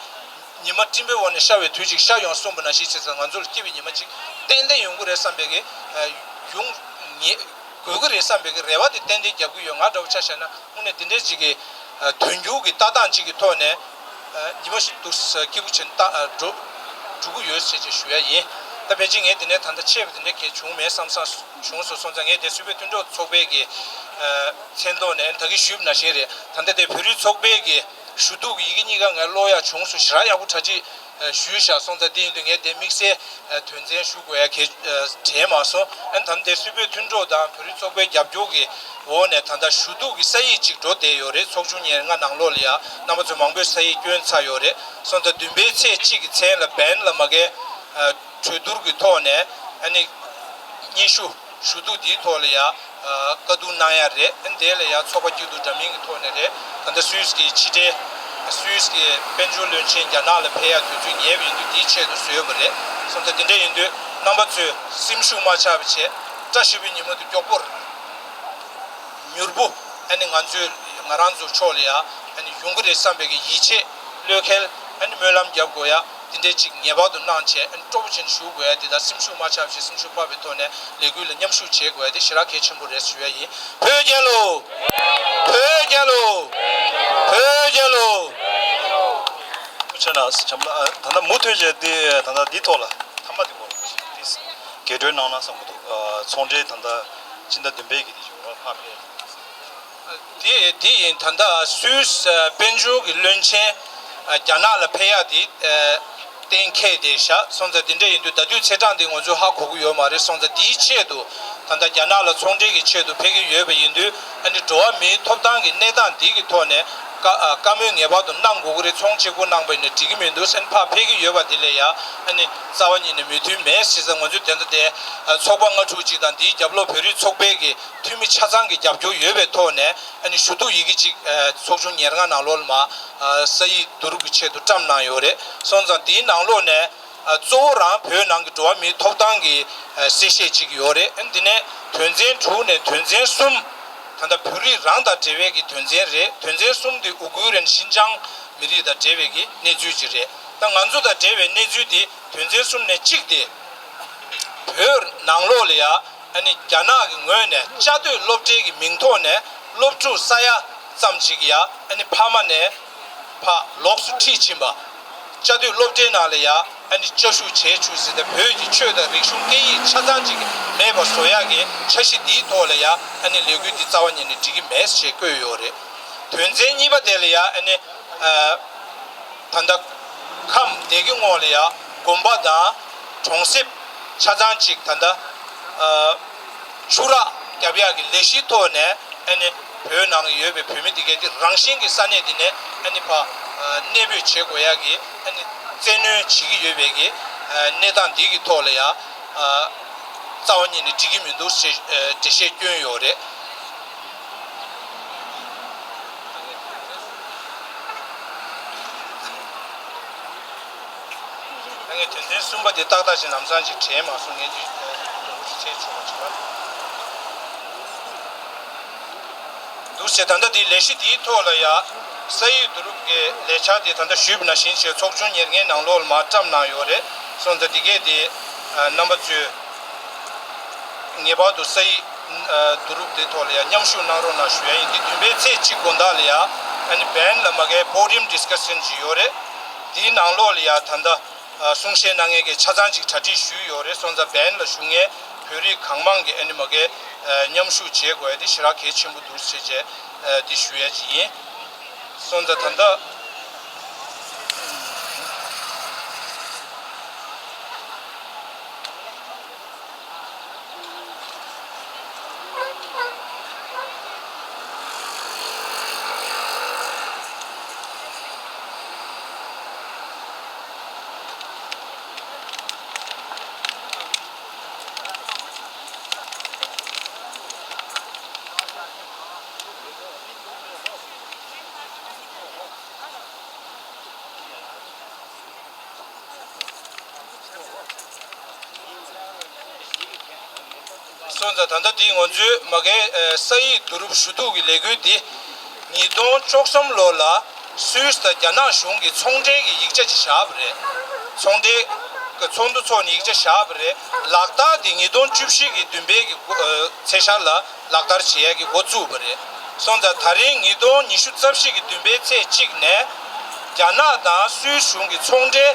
ཉི་མ་སྤྲིན་པའི་འོག་ནས་ཤར་བའི་དུས་གཅིག་ཤར་ཡོང་གསུངས་པ་ནང་བཞིན་བྱས་ཙང་། ང་ཚོར་སྐྱིད་པའི་ཉི་མ་གཅིག་ཏན་ཏན་ཡོང་གི་རེད་བསམ་པའི་གི། ཨ། ཡོང་ངེས་དགོས་ཀྱི་རེད་བསམ་པའི་གི་རེ་བ་དེ་ཏན་ཏན་རྒྱབ་ཀྱི་ཡོད། ང་འདྲ་བོ་ཆ་བཞག་ན། དངོས་གནས་འདི་འདྲའི་ཅིག་གི། ཨ། དོན་འགྱུར་གྱི་ལྟ་སྟངས་ཅིག་གི་ཐོག་ནས། ཨ། ཉི་མ་ཞིག་ཏུ་སྐྱིད་པོ་བྱས་ནས་ད། ཨ། འགྲོ་འགྲོ་གི་ཡོད་ཟེར་ཅིག་ཞུ་ཡ་ཡིན། ད་ཕལ་ཆེར་ངས་འདི་ནས་ད་ལྟ་ཆེ་བ་འདི་འདྲ་གལ་བྱུང་མེད་བསམ་བསམ་བྱུང་སོང་། སོང་ཙང་ངས་དེ་སུད་བོད་མཐུན་གྲོགས་ཚོགས་པའི་གི། ཨ། མཚན་ཐོག་ནས་ད་གིན་ཞུས་པ་ནང་བཞིན་རེད། ད་ལྟ་དེ་བོད་རིགས་ཚོགས་པའི་གི་ཞུ་གཏུག་གི་ཡི་གེ་གཉིས་ཀ་ངས་ཀློག་ཡག་བྱུང་སོང་། ཞེ་དྲག་ཡག་པོ་གྲ་སྒྲིག་ཨ། ཞུས་བཞག་སོང་ཙང་། དེ་ཡིན་དུས་ངས་དེ་དམིགས་བསལ། ཨ། དོན་ཚན་ཞུ་དགོས་ཡ་གལ། ཨ། དྲན་མ་སོང་། ཨ་ནི་ད་ལྟ་དེ་སུད་བོད་མཐུན་གྲོགས་དང་བོད་རིགས་ཚོགས་པའི་རྒྱབ་སྐྱོར་གྱི་འོག་ནས་ད་ལྟ་ཞུ་གཏུག་གི་ས་ཡིག་ཅིག་འགྲོ་བསྡད་ཡོད་རེད། ཚོགས་ཆུང་ཉེར་ལྔ་ནང་ལོགས་ལ་ཡ་རྣམ་པ་ཚོ་མང་པོས་ས་ཡིག་བསྐྱོན་ཚར་ཡོད་རེད། སོང་ཙང་བདུན་པའི་ཚེས་གཅིག་གི་མཚན་ལ་བན་ལ་མ་གའི། ཨ། གྲོས་བསྡུར་གྱི་ཐོག་ནས་ཨ་ནི་སྙན་ཞུ། ཞུ་གཏུག་འདིའི་ཐོག་ལ་ཡ། ཨ། བཀའ་བསྡུར་གནང་ཡ་རེད། ཨ་ནི་དེ་ལ་ཡ་ཚོགས་པ་སྐྱིད་སྡུག་འདྲ་མིན་གྱི་ཐོག་ནས་རེད། ད་ལྟ་སུད་སི་གི་ཕྱི་འབྲེལ། སུད་སི་གི་དཔལ་འབྱོར་བློན་ཆེན་རྒྱ་ནག་ལ་ཕེབས་ཡ་དུས་ཚོད་ཉེ་བ་ཡིན་དུས་འདིའི་ཆེད་དུ་བཟོས་པ་རེད། སོང་ཙང་དེ་འདྲ་ཡིན་དུས་རྣམ་པ་ཚོས་སེམས་ཤུགས་མ་ཆག་པ་བྱས། བཀྲ་ཤིས་པའི་ཉིན་མོ་དེ་མགྱོགས་པོར། མྱུར་པོ་ཨ་ནི་ང་ཚོའི། ང་རང་ཚོའི་ཕྱོགས་ལ་ཡ་ཨ་ནི་ཡོང་གི་རེད་བསམ་པའི་གི་ཡིད་ཆེས། བློས་འཁེལ། ཨ་ནི་སྨོན་ལམ་རྒྱབ་དགོས་ཡ་དེ་འདྲའི་ཅིག་ངེས་པར་དུ་གནང་བྱས། ཨ་ནི་སྤྲོ་པོ་བྱས་ནས་བཞུགས་དགོས་ཡ་དེ་དང་། སེམས་ཤུགས་མ་ཆག་པ་བྱས། སེམས་ཤུགས་འཕར་བའི་ཐོག་ནས་ལས་འགུལ་ལ་མཉམ་ཞུགས་བྱེད་དགོས་ཡ་དེ་ཞེ་དྲག་གལ་ཆེན་པོ་རེད་ཞུ་ཡ་ཡིན། བོད་རྒྱལ་ལོ། བོད་རྒྱལ་ལོ། བོད་རྒྱལ་ལོ། ཐུགས་རྗེ་གནང་། བྱམས་ལ། ཨ། ད་ལྟ་མུ་མཐུད་བྱས་ཏེ་ད་ལྟ་འདི་ཐོག་ལ་མཐའ་མ་དེ་སྐོར་ལ་ཏོག་ཙམ་རྒྱས་སྤྲོས་གནང་ན་བསམ་གྱི་འདུག་ཨ། ཚོང་འབྲེལ་ད་ལྟ་སྤྱི་ཟླ་བདུན་པའི་གི་དེ་བྱུང་བ་ཕར་ཕེབས། དེ་དེ་ཡིན། ད་ལྟ་སུད་སི་དཔལ་འབྱོར་གྱི་བློན་ཆེན། ཨ། རྒྱ་ནག་ལ་ཕེབས་ཡག་དེ། ཨ། གཏན་འཁེལ་བསྡད་བཞག་སོང་ཙང་དེ་འདྲ་ཡིན་དུས་ད་དུས་ཚེས་གྲངས་དེ་ང་ཚོས་ཧ་གོ་གི་ཡོད་མ་རེད། སོང་ཙང་དེའི་ཆེད་དུ་ད་ལྟ་རྒྱ་ནག་ལ་ཚོང་འབྲེལ་གྱི་ཆེད་དུ་ཕེབས་ཀྱི་ཡོད་པ་ཡིན་དུས། ཨ་ནི་འགྲོ་བ་མིའི་ཐོབ་ཐང་གི་གནས་སྟངས་འདི་གི་ཐོག་ནས་བཀའ། ཨ། བཀའ་མོལ་ངེས་པར་དུ་གནང་དགོས་ཀྱི་རེད། ཚོང་གཅིག་པོ་གནང་པ་ཡིན་ན་འགྲིག་གི་མི་འདུག་ཟེར་ཕར་ཕེབས་ཀྱི་ཡོད་པ་དེ་ལ་ཡ། ཨ་ནི་རྩ་བ་ཉིད་ནས་མོས་མཐུན་མེད་ཟེར་ཙང་། ང་ཚོས་དེ་འདྲ་དེ། ཨ། ཚོགས་པ་ལྔ་དྲུག་ཅིག་དང་། དེའི་རྒྱབ་ལོགས་བོད་རིགས་ཚོགས་པའི་གི་འཐུས་མི་ཆ་ཚང་གི་རྒྱབ་སྐྱོར་ཡོད་པའི་ཐོག་ནས། ཨ་ནི་ཞུ་གཏུག་ཡི་གེ་ཅིག་ཨ། ཚོགས་ཆུང་ཉེར་ལྔ་ནང་ལོགས་ལ་མར། ཨ། ས་ཡིག་བསྡུར་གྱི་ཆེད་དུ་བཀྲམ་གནང་ཡོད་རེད། སོང་ཙང་དེའི་ནང་ལོགས་ནས། ཨ། གཙོ་བོ་རང་བོད་ནང་གི་འགྲོ་བ་མིའི་ཐོབ་ཐང་གི། ཨ། གསལ་བཤད་ཅིག་ཡོད་རེད། ཨ། འདི་ནས་དོན་ཚན་དྲུག་ནས་དོན་ཚན་གསུམ། ད་ལྟ་བོད་རིགས་རང་དང་འབྲེལ་བའི་གི་དོན་ཚན་རེད། དོན་ཚན་གསུམ་དེ་ཨུ་གུ་རན་ཤིན་ཅང་མི་རིགས་དང་འབྲེལ་བའི་གི་གནས་ཚུལ་ཅིག་རེད། ད་ང་ཚོ་དང་འབྲེལ་བའི་གནས་ཚུལ་དེ། དོན་ཚན་གསུམ་ནས་གཅིག་དེ། བོད་ནང་ལོགས་ལ་ཡ། ཨ་ནི་རྒྱ་ནག་གི་ངོས་ནས་བཅའ་སྡོད་སློབ་གྲྭའི་གི་མིང་ཐོག་ནས་སློབ་ཕྲུག་ས་ཡ་ཙམ་ཅིག་ཡ། ཨ་ནི་ཕ་མ་ནས་ཕར་ལོགས་སུ་ཁྲིད་ཕྱིན་པ། བཅའ་སྡོད་སློབ་གྲྭའི་ནང་ལ་ཡ། ཨ་ནི་བཅའ་བཞུགས་བྱས་བཅུག་ཟེར་ཏེ། བོད་ཀྱི་ཆོས་དང་རིག་གཞུང་སྐད་ཡིག་ཆ་ཚང་ཅིག་མེད་པ་བཟོ་ཡག་གི་འཆར་གཞི་འདིའི་ཐོག་ལ་ཡ། ཨ་ནི་ལས་འགུལ་འདི་རྩ་བ་ཉིད་ནས་འགྲིག་གི་མེད་ཅེས་བཀོད་ཡོད་རེད། དོན་ཚན་གཉིས་པ་དེ་ལ་ཡ། ཨ་ནི། ཨ། ད་ལྟ་ཁམས་སྡེ་དགེ་རྔོག་ལ་ཡ་དགོན་པ་དང་གྲོང་གསེབ་ཆ་ཚང་ཅིག་ད་ལྟ། ཨ། ཆུ་རགས་རྒྱབ་ཡག་གི་ལས་གཞིའི་ཐོག་ནས། ཨ་ནི་བོད་ནང་ཡོད་པའི་བོད་མི་དེ་གས་དེ་རང་བཞིན་གྱི་ས་གནས་དེ་ནས་ཨ་ནི་ཕ་གནས་སྤོས་བྱེད་དགོས་ཡ་གི་ཨ་ནི་བཙན་གནོན་བྱེད་ཀྱི་ཡོད་པའི་གི་གནས་སྟངས་འདི་གི་ཐོག་ལ་ཡ་རྩ་བ་ཉིད་ནས་འགྲིག་གི་མི་འདུག་ཞེས་འགྲེལ་བཤད་བསྐྱོན་ཡོད་རེད། ངས་དོན་ཚན་གསུམ་པ་དེ་ཏག་ཏག་ཅིག་ལམ་སང་ཅིག་དྲན་མ་སོང་། ངས་ཅིག་ཅིག་བྱས་ཆོག་པ་ཅིག་ལ། འདུག་ཟེར། ད་ལྟ་དེ་ལས་གཞི་དེའི་ཐོག་ལ་ཡ་ས་ཡིག་བསྡུ་རུབ་ཀྱི་ལས་འཆར་དེ་ད་ལྟ་ཞུས་པ་ནང་བཞིན་བྱས་ཚོགས་ཆུང་ཉེར་ལྔའི་ནང་ལོགས་ལ་མར་བཀྲམ་གནང་ཡོད་རེད། སོང་ཙང་དེ་གས་དེ་རྣམ་པ་ཚོས་ངེས་པར་དུ་ས་ཡིག་བསྡུ་རུབ་དེ་ཐོག་ལ་ཡ་མཉམ་ཞུགས་གནང་རོགས་གནང་ཞུ་ཡ་ཡིན། དེ་བདུན་པའི་ཚེས་གཅིག་དགོང་དག་ལ་ཡ་ཨ་ནི་བན་ལ་མ་གའི་པོ་ཌི་ཡམ་ཌི་སི་ཀ་ཤན་ཅིག་ཡོད་རེད། དེའི་ནང་ལོགས་ལ་ཡ་ད་ལྟ་གསུང་བཤད་གནང་མཁན་གྱི་ཆ་ཚང་ཅིག་གྲ་སྒྲིག་ཞུས་ཡོད་རེད། སོང་ཙང་བན་ལ་བཞུགས་མཁན་བོད་རིགས་གང་མང་གིས་ཨ་ནི་མ་གའི་མཉམ་ཞུགས་བྱེད་དགོས་ཡ་དེ་ཞེ་དྲག་གལ་ཆེན་པོ་འདུག་ཟེར་བྱས་འདི་ཞུ་ཡ་ཅིག་ཡིན། སོང་ཙང་ད་ལྟ། སོང་ཙང་ད་ལྟ་འདི་ང་ཚོའི་མ་གའི་ས་ཡིག་བསྡུ་རུབ་ཞུ་གཏུག་གི་ལས་འགུལ་འདི་ཉིས་སྟོང་བཅུ་གསུམ་ལོ་ལ་སུད་སི་དང་རྒྱ་ནག་གཞུང་གི་ཚོང་འབྲེལ་གྱི་ཡིག་ཆ་ཅིག་བཞག་པ་རེད། ཚོང་འབྲེལ་གྱི་ཚོགས་འདུ་འཚོགས་ནས་ཡིག་ཆ་བཞག་པ་རེད། ལག་བསྟར་འདི་ཉིས་སྟོང་བཅུ་བཞི་གི་བདུན་པའི་གི་ཚེས་ཤར་ལ་ལག་བསྟར་བྱེད་ཡ་གི་འགོ་བཙུགས་པ་རེད། སོང་ཙང་ད་རིང་ཉིས་སྟོང་ཉི་ཤུ་རྩ་བཞི་གི་བདུན་པའི་ཚེས་གཅིག་ནས་རྒྱ་ནག་དང་སུད་སི་གཞུང་གི་ཚོང་འབྲེལ་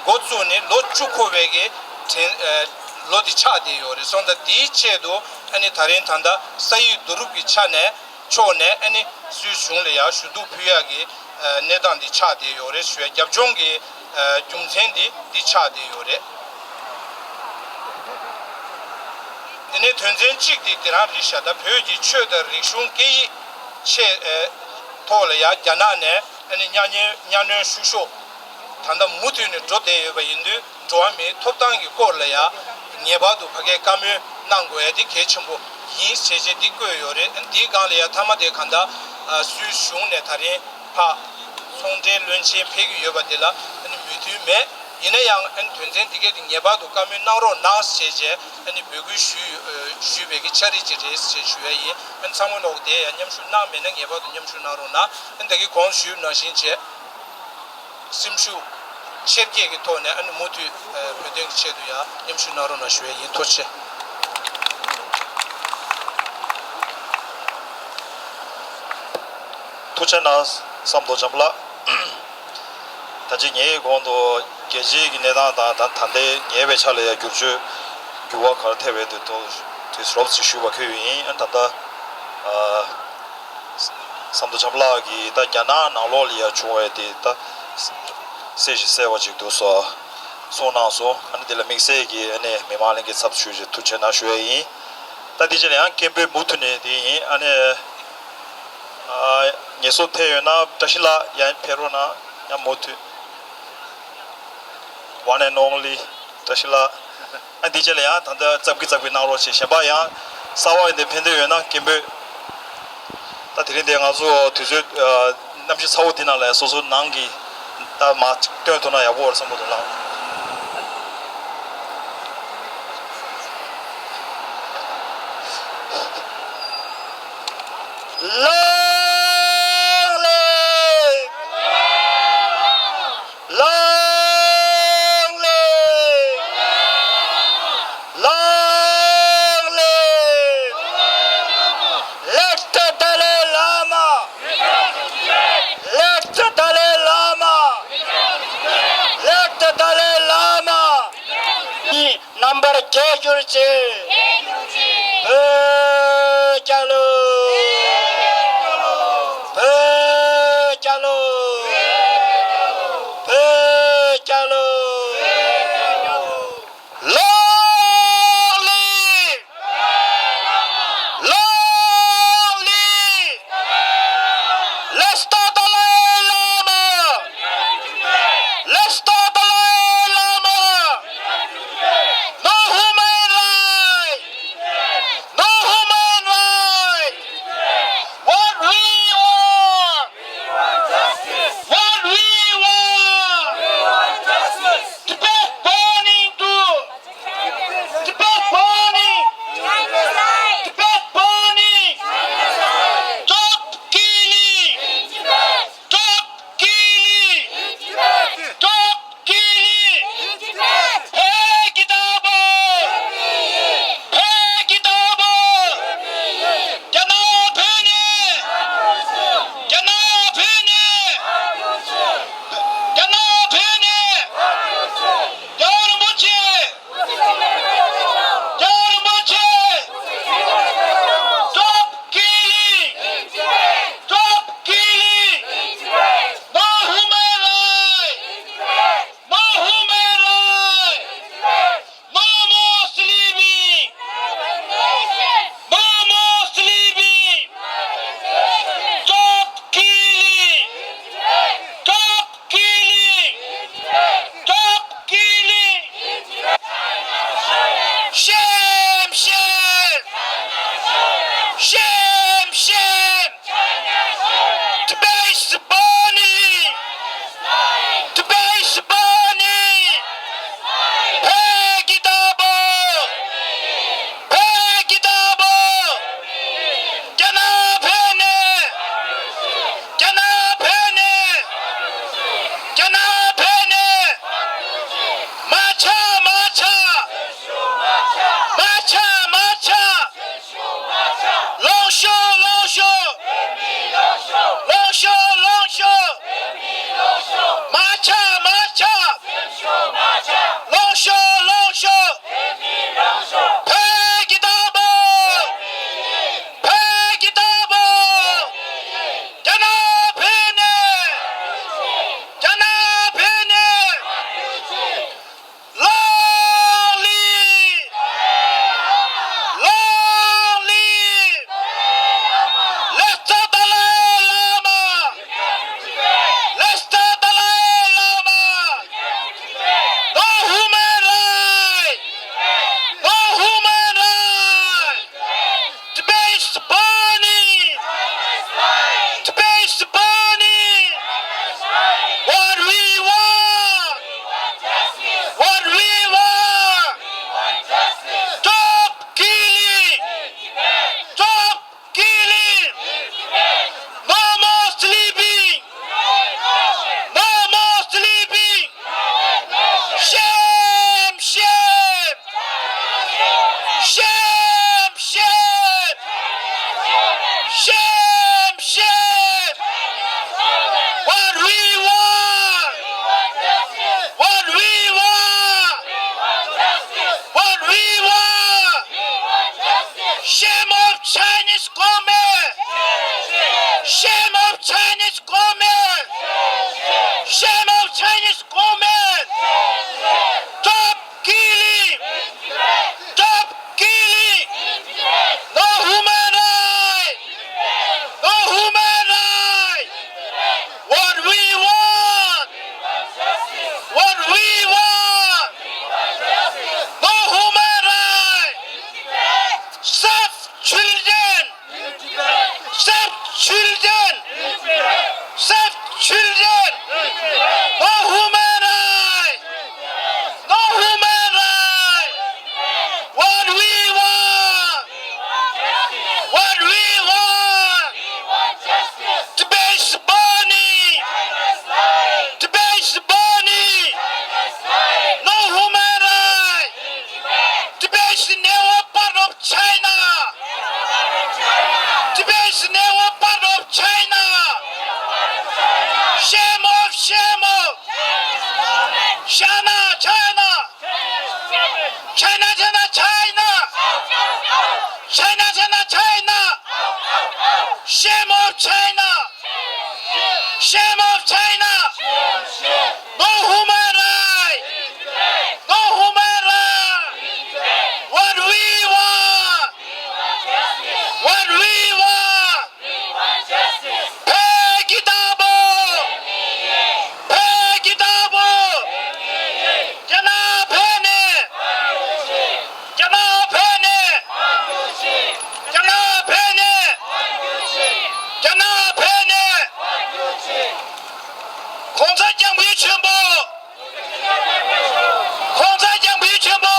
འགོ་བཙུགས་ནས་ལོ་བཅུ་འཁོར་བའི་གི་དྲན་ཨ་ལོ་དེ་ཆགས་བསྡད་ཡོད་རེད། སོང་ཙང་དེའི་ཆེད་དུ་ཨ་ནི་ད་རིང་ད་ལྟ་ས་ཡིག་བསྡུ་རུབ་ཀྱི་ཆ་ནས་ཕྱོགས་ནས་ཨ་ནི་སུད་སི་གཞུང་ལ་ཡང་ཞུ་གཏུག་ཕུལ་ཡག་གི་ཨ་གནས་སྟངས་འདི་ཆགས་བསྡད་ཡོད་རེད་ཞུ་ཡ། རྒྱབ་ལྗོངས་ཀྱི་ཨ་རྒྱུ་མཚན་འདི་འདི་ཆགས་བསྡད་ཡོད་རེད། དེ་ནས་དོན་ཚན་གཅིག་དེ་དེ་རང་རེད་ཤག་ད་བོད་ཀྱི་ཆོས་དང་རིག་གཞུང་སྐད་ཡིག་ཆེད་ཨ་ཐོག་ལ་ཡང་རྒྱ་ནག་ནས་ཨ་ནི་གཉའ་གནོན་གཉའ་གནོན་ཤུགས་ཤོས་ད་ལྟ་མུ་མཐུད་ནས་འགྲོ་བསྡད་ཡོད་པ་ཡིན་དུས། འགྲོ་བ་མིའི་ཐོབ་ཐང་གི་སྐོར་ལ་ཡང་ངེས་པར་དུ་ཕ་གིའི་བཀའ་མོལ་གནང་དགོས་ཡ་དེ་གལ་ཆེན་པོ་ཡིན་ཞེས་བྱས་འདི་བཀོད་ཡོད་རེད། འདིའི་སྒང་ལ་ཡང་མཐའ་མ་དེ་གང་ལྟར་སུད་སི་གཞུང་ནས་ད་རིང་ཕ་ཚོང་འབྲེལ་བློན་ཆེན་ཕེབས་ཀྱི་ཡོད་པ་དེ་ལ་མོས་མཐུན་མེད། ཡིན་ན་ཡང་དོན་ཚན་འདི་གས་དེ་ངེས་པར་དུ་བཀའ་མོལ་གནང་རོགས་གནང་ཞེས་བྱས་འབོད་སྐུལ་ཞུས་ཞུས་པའི་གི་ཕྱག་བྲིས་ཅིག་རེད་ཞེས་ཞུ་ཡ་ཡིན། ཚང་མ་ལོག་དེ་ཡང་མཉམ་ཞུགས་གནང་མེད་ན་ངེས་པར་དུ་མཉམ་ཞུགས་གནང་རོགས་གནང་། ད་གིན་གོང་ཞུས་ནང་བཞིན་བྱས། སེམས་ཤུགས་ཆེར་སྐྱེད་ཀྱི་ཐོག་ནས་ཨ་ནི་མུ་མཐུད་བོད་དོན་གྱི་ཆེད་དུ་ཡང་མཉམ་ཞུགས་གནང་རོགས་གནང་ཞུ་ཡས་ཡིན། ཐུགས་རྗེ་ཆེ། ཐུགས་རྗེ་གནང་། བསམ་མདོ་བྱམས་པ་ལགས། ད་ཅི་ངའི་གོང་དུ་རྒྱལ་སྤྱིའི་གི་གནས་སྟངས་དང་ད་ད་ལྟའི་ཉེ་བའི་ཆ་ལ་ཡང་བསྒྱུར་བཅོས་འགྱུར་བ་ག་རེ་ཐེབས་པའི་དུས་ཐོག་དུས་རོབ་ཙམ་ཞུས་པ་ཁོས་ཡིན། ཨ་ད་ལྟ་ཨ། བསམ་མདོ་བྱམས་པ་ལགས་ཀྱིས་ད་རྒྱ་ནག་ནང་ལོགས་ལ་ཡ་བྱུང་བའི་དེ་ད་གསལ་ཞིང་གསལ་བ་ཅིག་འདུག་སོ། གསུངས་གནང་སོང་། ཨ་ནི་དེ་ལ་དམིགས་བསལ་གྱིས་ཨ་ནི་མི་མང་ལྷན་རྒྱས་ཚབ་ཞུས་ཞེས་ཐུགས་རྗེ་གནང་ཞུ་ཡས་ཡིན། ད་དེ་རྗེས་ལ་ཡང་སྐད་འབོད་མུ་མཐུད་ནས་དེ་ཡིན། ཨ་ནི་ཨ་ངལ་གསོ་ཐེབས་ཡོད་ན་བཀྲ་ཤིས་ལགས་ཡང་ཕེབས་རོགས་གནང་། ཡང་མུ་མཐུད། One and only བཀྲ་ཤིས་ལགས། ཨ་འདི་རྗེས་ལ་ཡང་ད་ལྟ་ཙབ་ཀི་ཙབ་ཀི་གནང་རོགས་བྱེད། གཞན་པ་ཡང་གསར་བ་ཡིན་དེ་ཕན་བདེ་ཡོད་ན་སྐད་འབོད། ད་དེ་རིང་དེ་ང་ཚོ་དུས་ཚོད་ཨ་གནམ་གཤིས་ཚ་བོ་འདི་ནང་ལ་སོ་སོ་ནང་གི་ད་མ་སྟོན་ཐུབ་ན་ཡག་པོ་རེད་བསམ་གྱི་འདུག་ལགས། Long live! Long live! Long live! Let the Dalai Lama! Let the Dalai Lama! Let the Dalai Lama! རྣམ་པར་རྒྱས་གྱུར་ཅིག་བོད་རྒྱལ་ལོ། བོད་རྒྱལ་ལོ། བོད་རྒྱལ་ལོ། Long live! Long live! China! Tibet is never part of China! Shame of, shame of! China, China! China, China, China! China, China, China! Shame of China! Shame of China! No human right! No human right! What we want! What we want! ཕེབས་ཀྱི་ད་པོ། ཕེབས་ཀྱི་ད་པོ། རྒྱ་ནག་ཕེབས་ནས། རྒྱ་ནག་ཕེབས་ནས། རྒྱ་ནག་ཕེབས་ནས། རྒྱ་ནག་ཕེབས་ནས། གོང་ས་སྐྱབས་མགོན་ཆེན་པོ། གོང་ས་སྐྱབས་མགོན་ཆེན་པོ།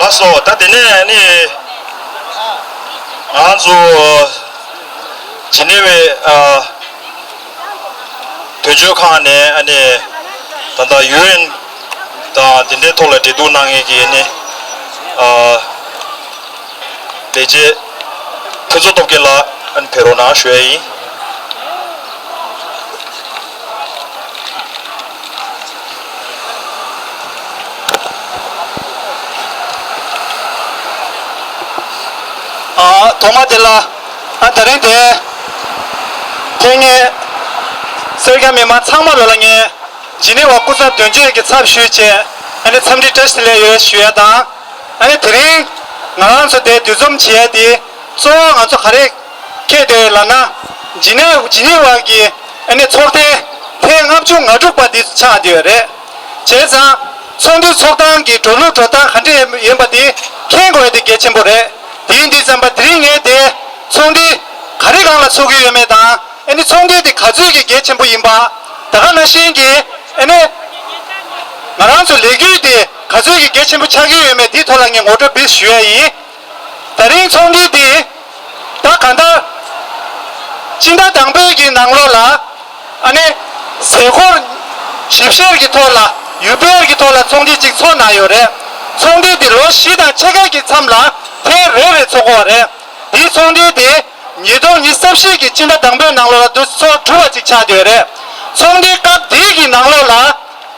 ལགས་སོ། ད་དེ་ནས་ནི་ང་ཚོ་ཇི་ནི་ཝའི་ཨ་དོན་གཅོད་ཁང་ནས་ཨ་ནི་ད་ལྟ་ཡུ་ཨེན་དང་དེ་འདྲའི་ཐོག་ལ་འབྲེལ་གཏུག་གནང་མཁན་གྱི་ནི་ཨ་ལས་བྱེད་ཕུན་ཚོགས་སྟོབས་རྒྱལ་ལགས་ཨ་ནི་ཕེབས་རོགས་གནང་ཞུ་ཡ་ཡིན། ཨ་ཐོག་མ་དེ་ལ་ཨ་ད་རིང་དེ་ཕེབས་མཁན་སེར་སྐྱ་མི་མང་ཚང་མ་ལོ་ལ་ངས་ཇི་ནི་ཝ་སྐུ་ཚབ་དོན་གཅོད་ཀྱི་ཚབ་ཞུས་བྱས་ཨ་ནི་འཚམས་འདྲི་བཀྲ་ཤིས་བདེ་ལེགས་ཡོད་ཞུ་ཡ་དང་། ཨ་ནི་དེ་རིང་ང་རང་ཚོ་དེ་འདུ་འཛོམས་བྱས་ཏེ་གཙོ་བོ་ང་ཚོ་ག་རེ་འཁེལ་འདུག་ལབ་ན། ཇི་ནི་ཇི་ནི་ཝ་གི་ཨ་ནི་ཚོགས་ཐེངས་ཐེངས་ལྔ་བཅུ་ང་དྲུག་པ་འདི་ཆགས་བསྡད་ཡོད་རེད། བྱས་ཙང་ཚོགས་འདུ་ཚོགས་སྟངས་ཀྱི་འགྲོ་ལུགས་འགྲོ་སྟངས་ག་འདྲ་ཡིན་པ་འདི་མཁྱེན་དགོས་ཡ་དེ་གལ་ཆེན་པོ་རེད། དེ་ཡིན་དུས་ཙམ་པ་དེ་རིང་ངས་དེ་ཚོགས་འདུ་ག་རེ་སྒང་ལ་ཚོགས་ཀྱི་ཡོད་མེད་དང་། ཨ་ནི་ཚོགས་འདུ་དེ་ག་ཚོད་ཀྱི་གལ་ཆེན་པོ་ཡིན་པ། ད་ག་ནང་བཞིན་གྱི་ཨ་ནི་ང་རང་ཚོ་ལས་འགུལ་དེ་ག་ཚོད་ཀྱི་གལ་ཆེན་པོ་ཆགས་ཀྱི་ཡོད་མེད་དེའི་ཐོག་ལ་ངས་ངོ་སྤྲོད་བེད་ཞུ་ཡ་ཡིན། ད་རིང་ཚོགས་འདུ་དེ་ད་གང་ལྟར་སྤྱི་ཟླ་དང་པོའི་གི་ནང་ལོགས་ལ་ཨ་ནི་ཟས་སྐོར་ཞིབ་བཤེར་གྱི་ཐོག་ལ་ཡུ་པི་ཨར་གྱི་ཐོག་ལ་ཚོགས་འདུ་གཅིག་ཚོགས་གནང་ཡོད་རེད། ཚོགས་འདུ་དེ་ལོ་བཞི་དང་ཕྱེད་ཀ་གི་མཚམས་ལ་ཐེངས་རེ་རེ་ཚོགས་ཀྱི་ཡོད་རེད། དེའི་ཚོགས་འདུ་དེ་ཉིས་སྟོང་ཉི་ཤུ་རྩ་བཞི་གི་སྤྱི་ཟླ་དང་པོའི་ནང་ལོགས་ལ་དུ་ཚོགས་གྲུབ་པ་ཅིག་ཆགས་བསྡད་ཡོད་རེད། ཚོགས་འདུའི་སྐབས་དེའི་གི་ནང་ལོགས་ལ་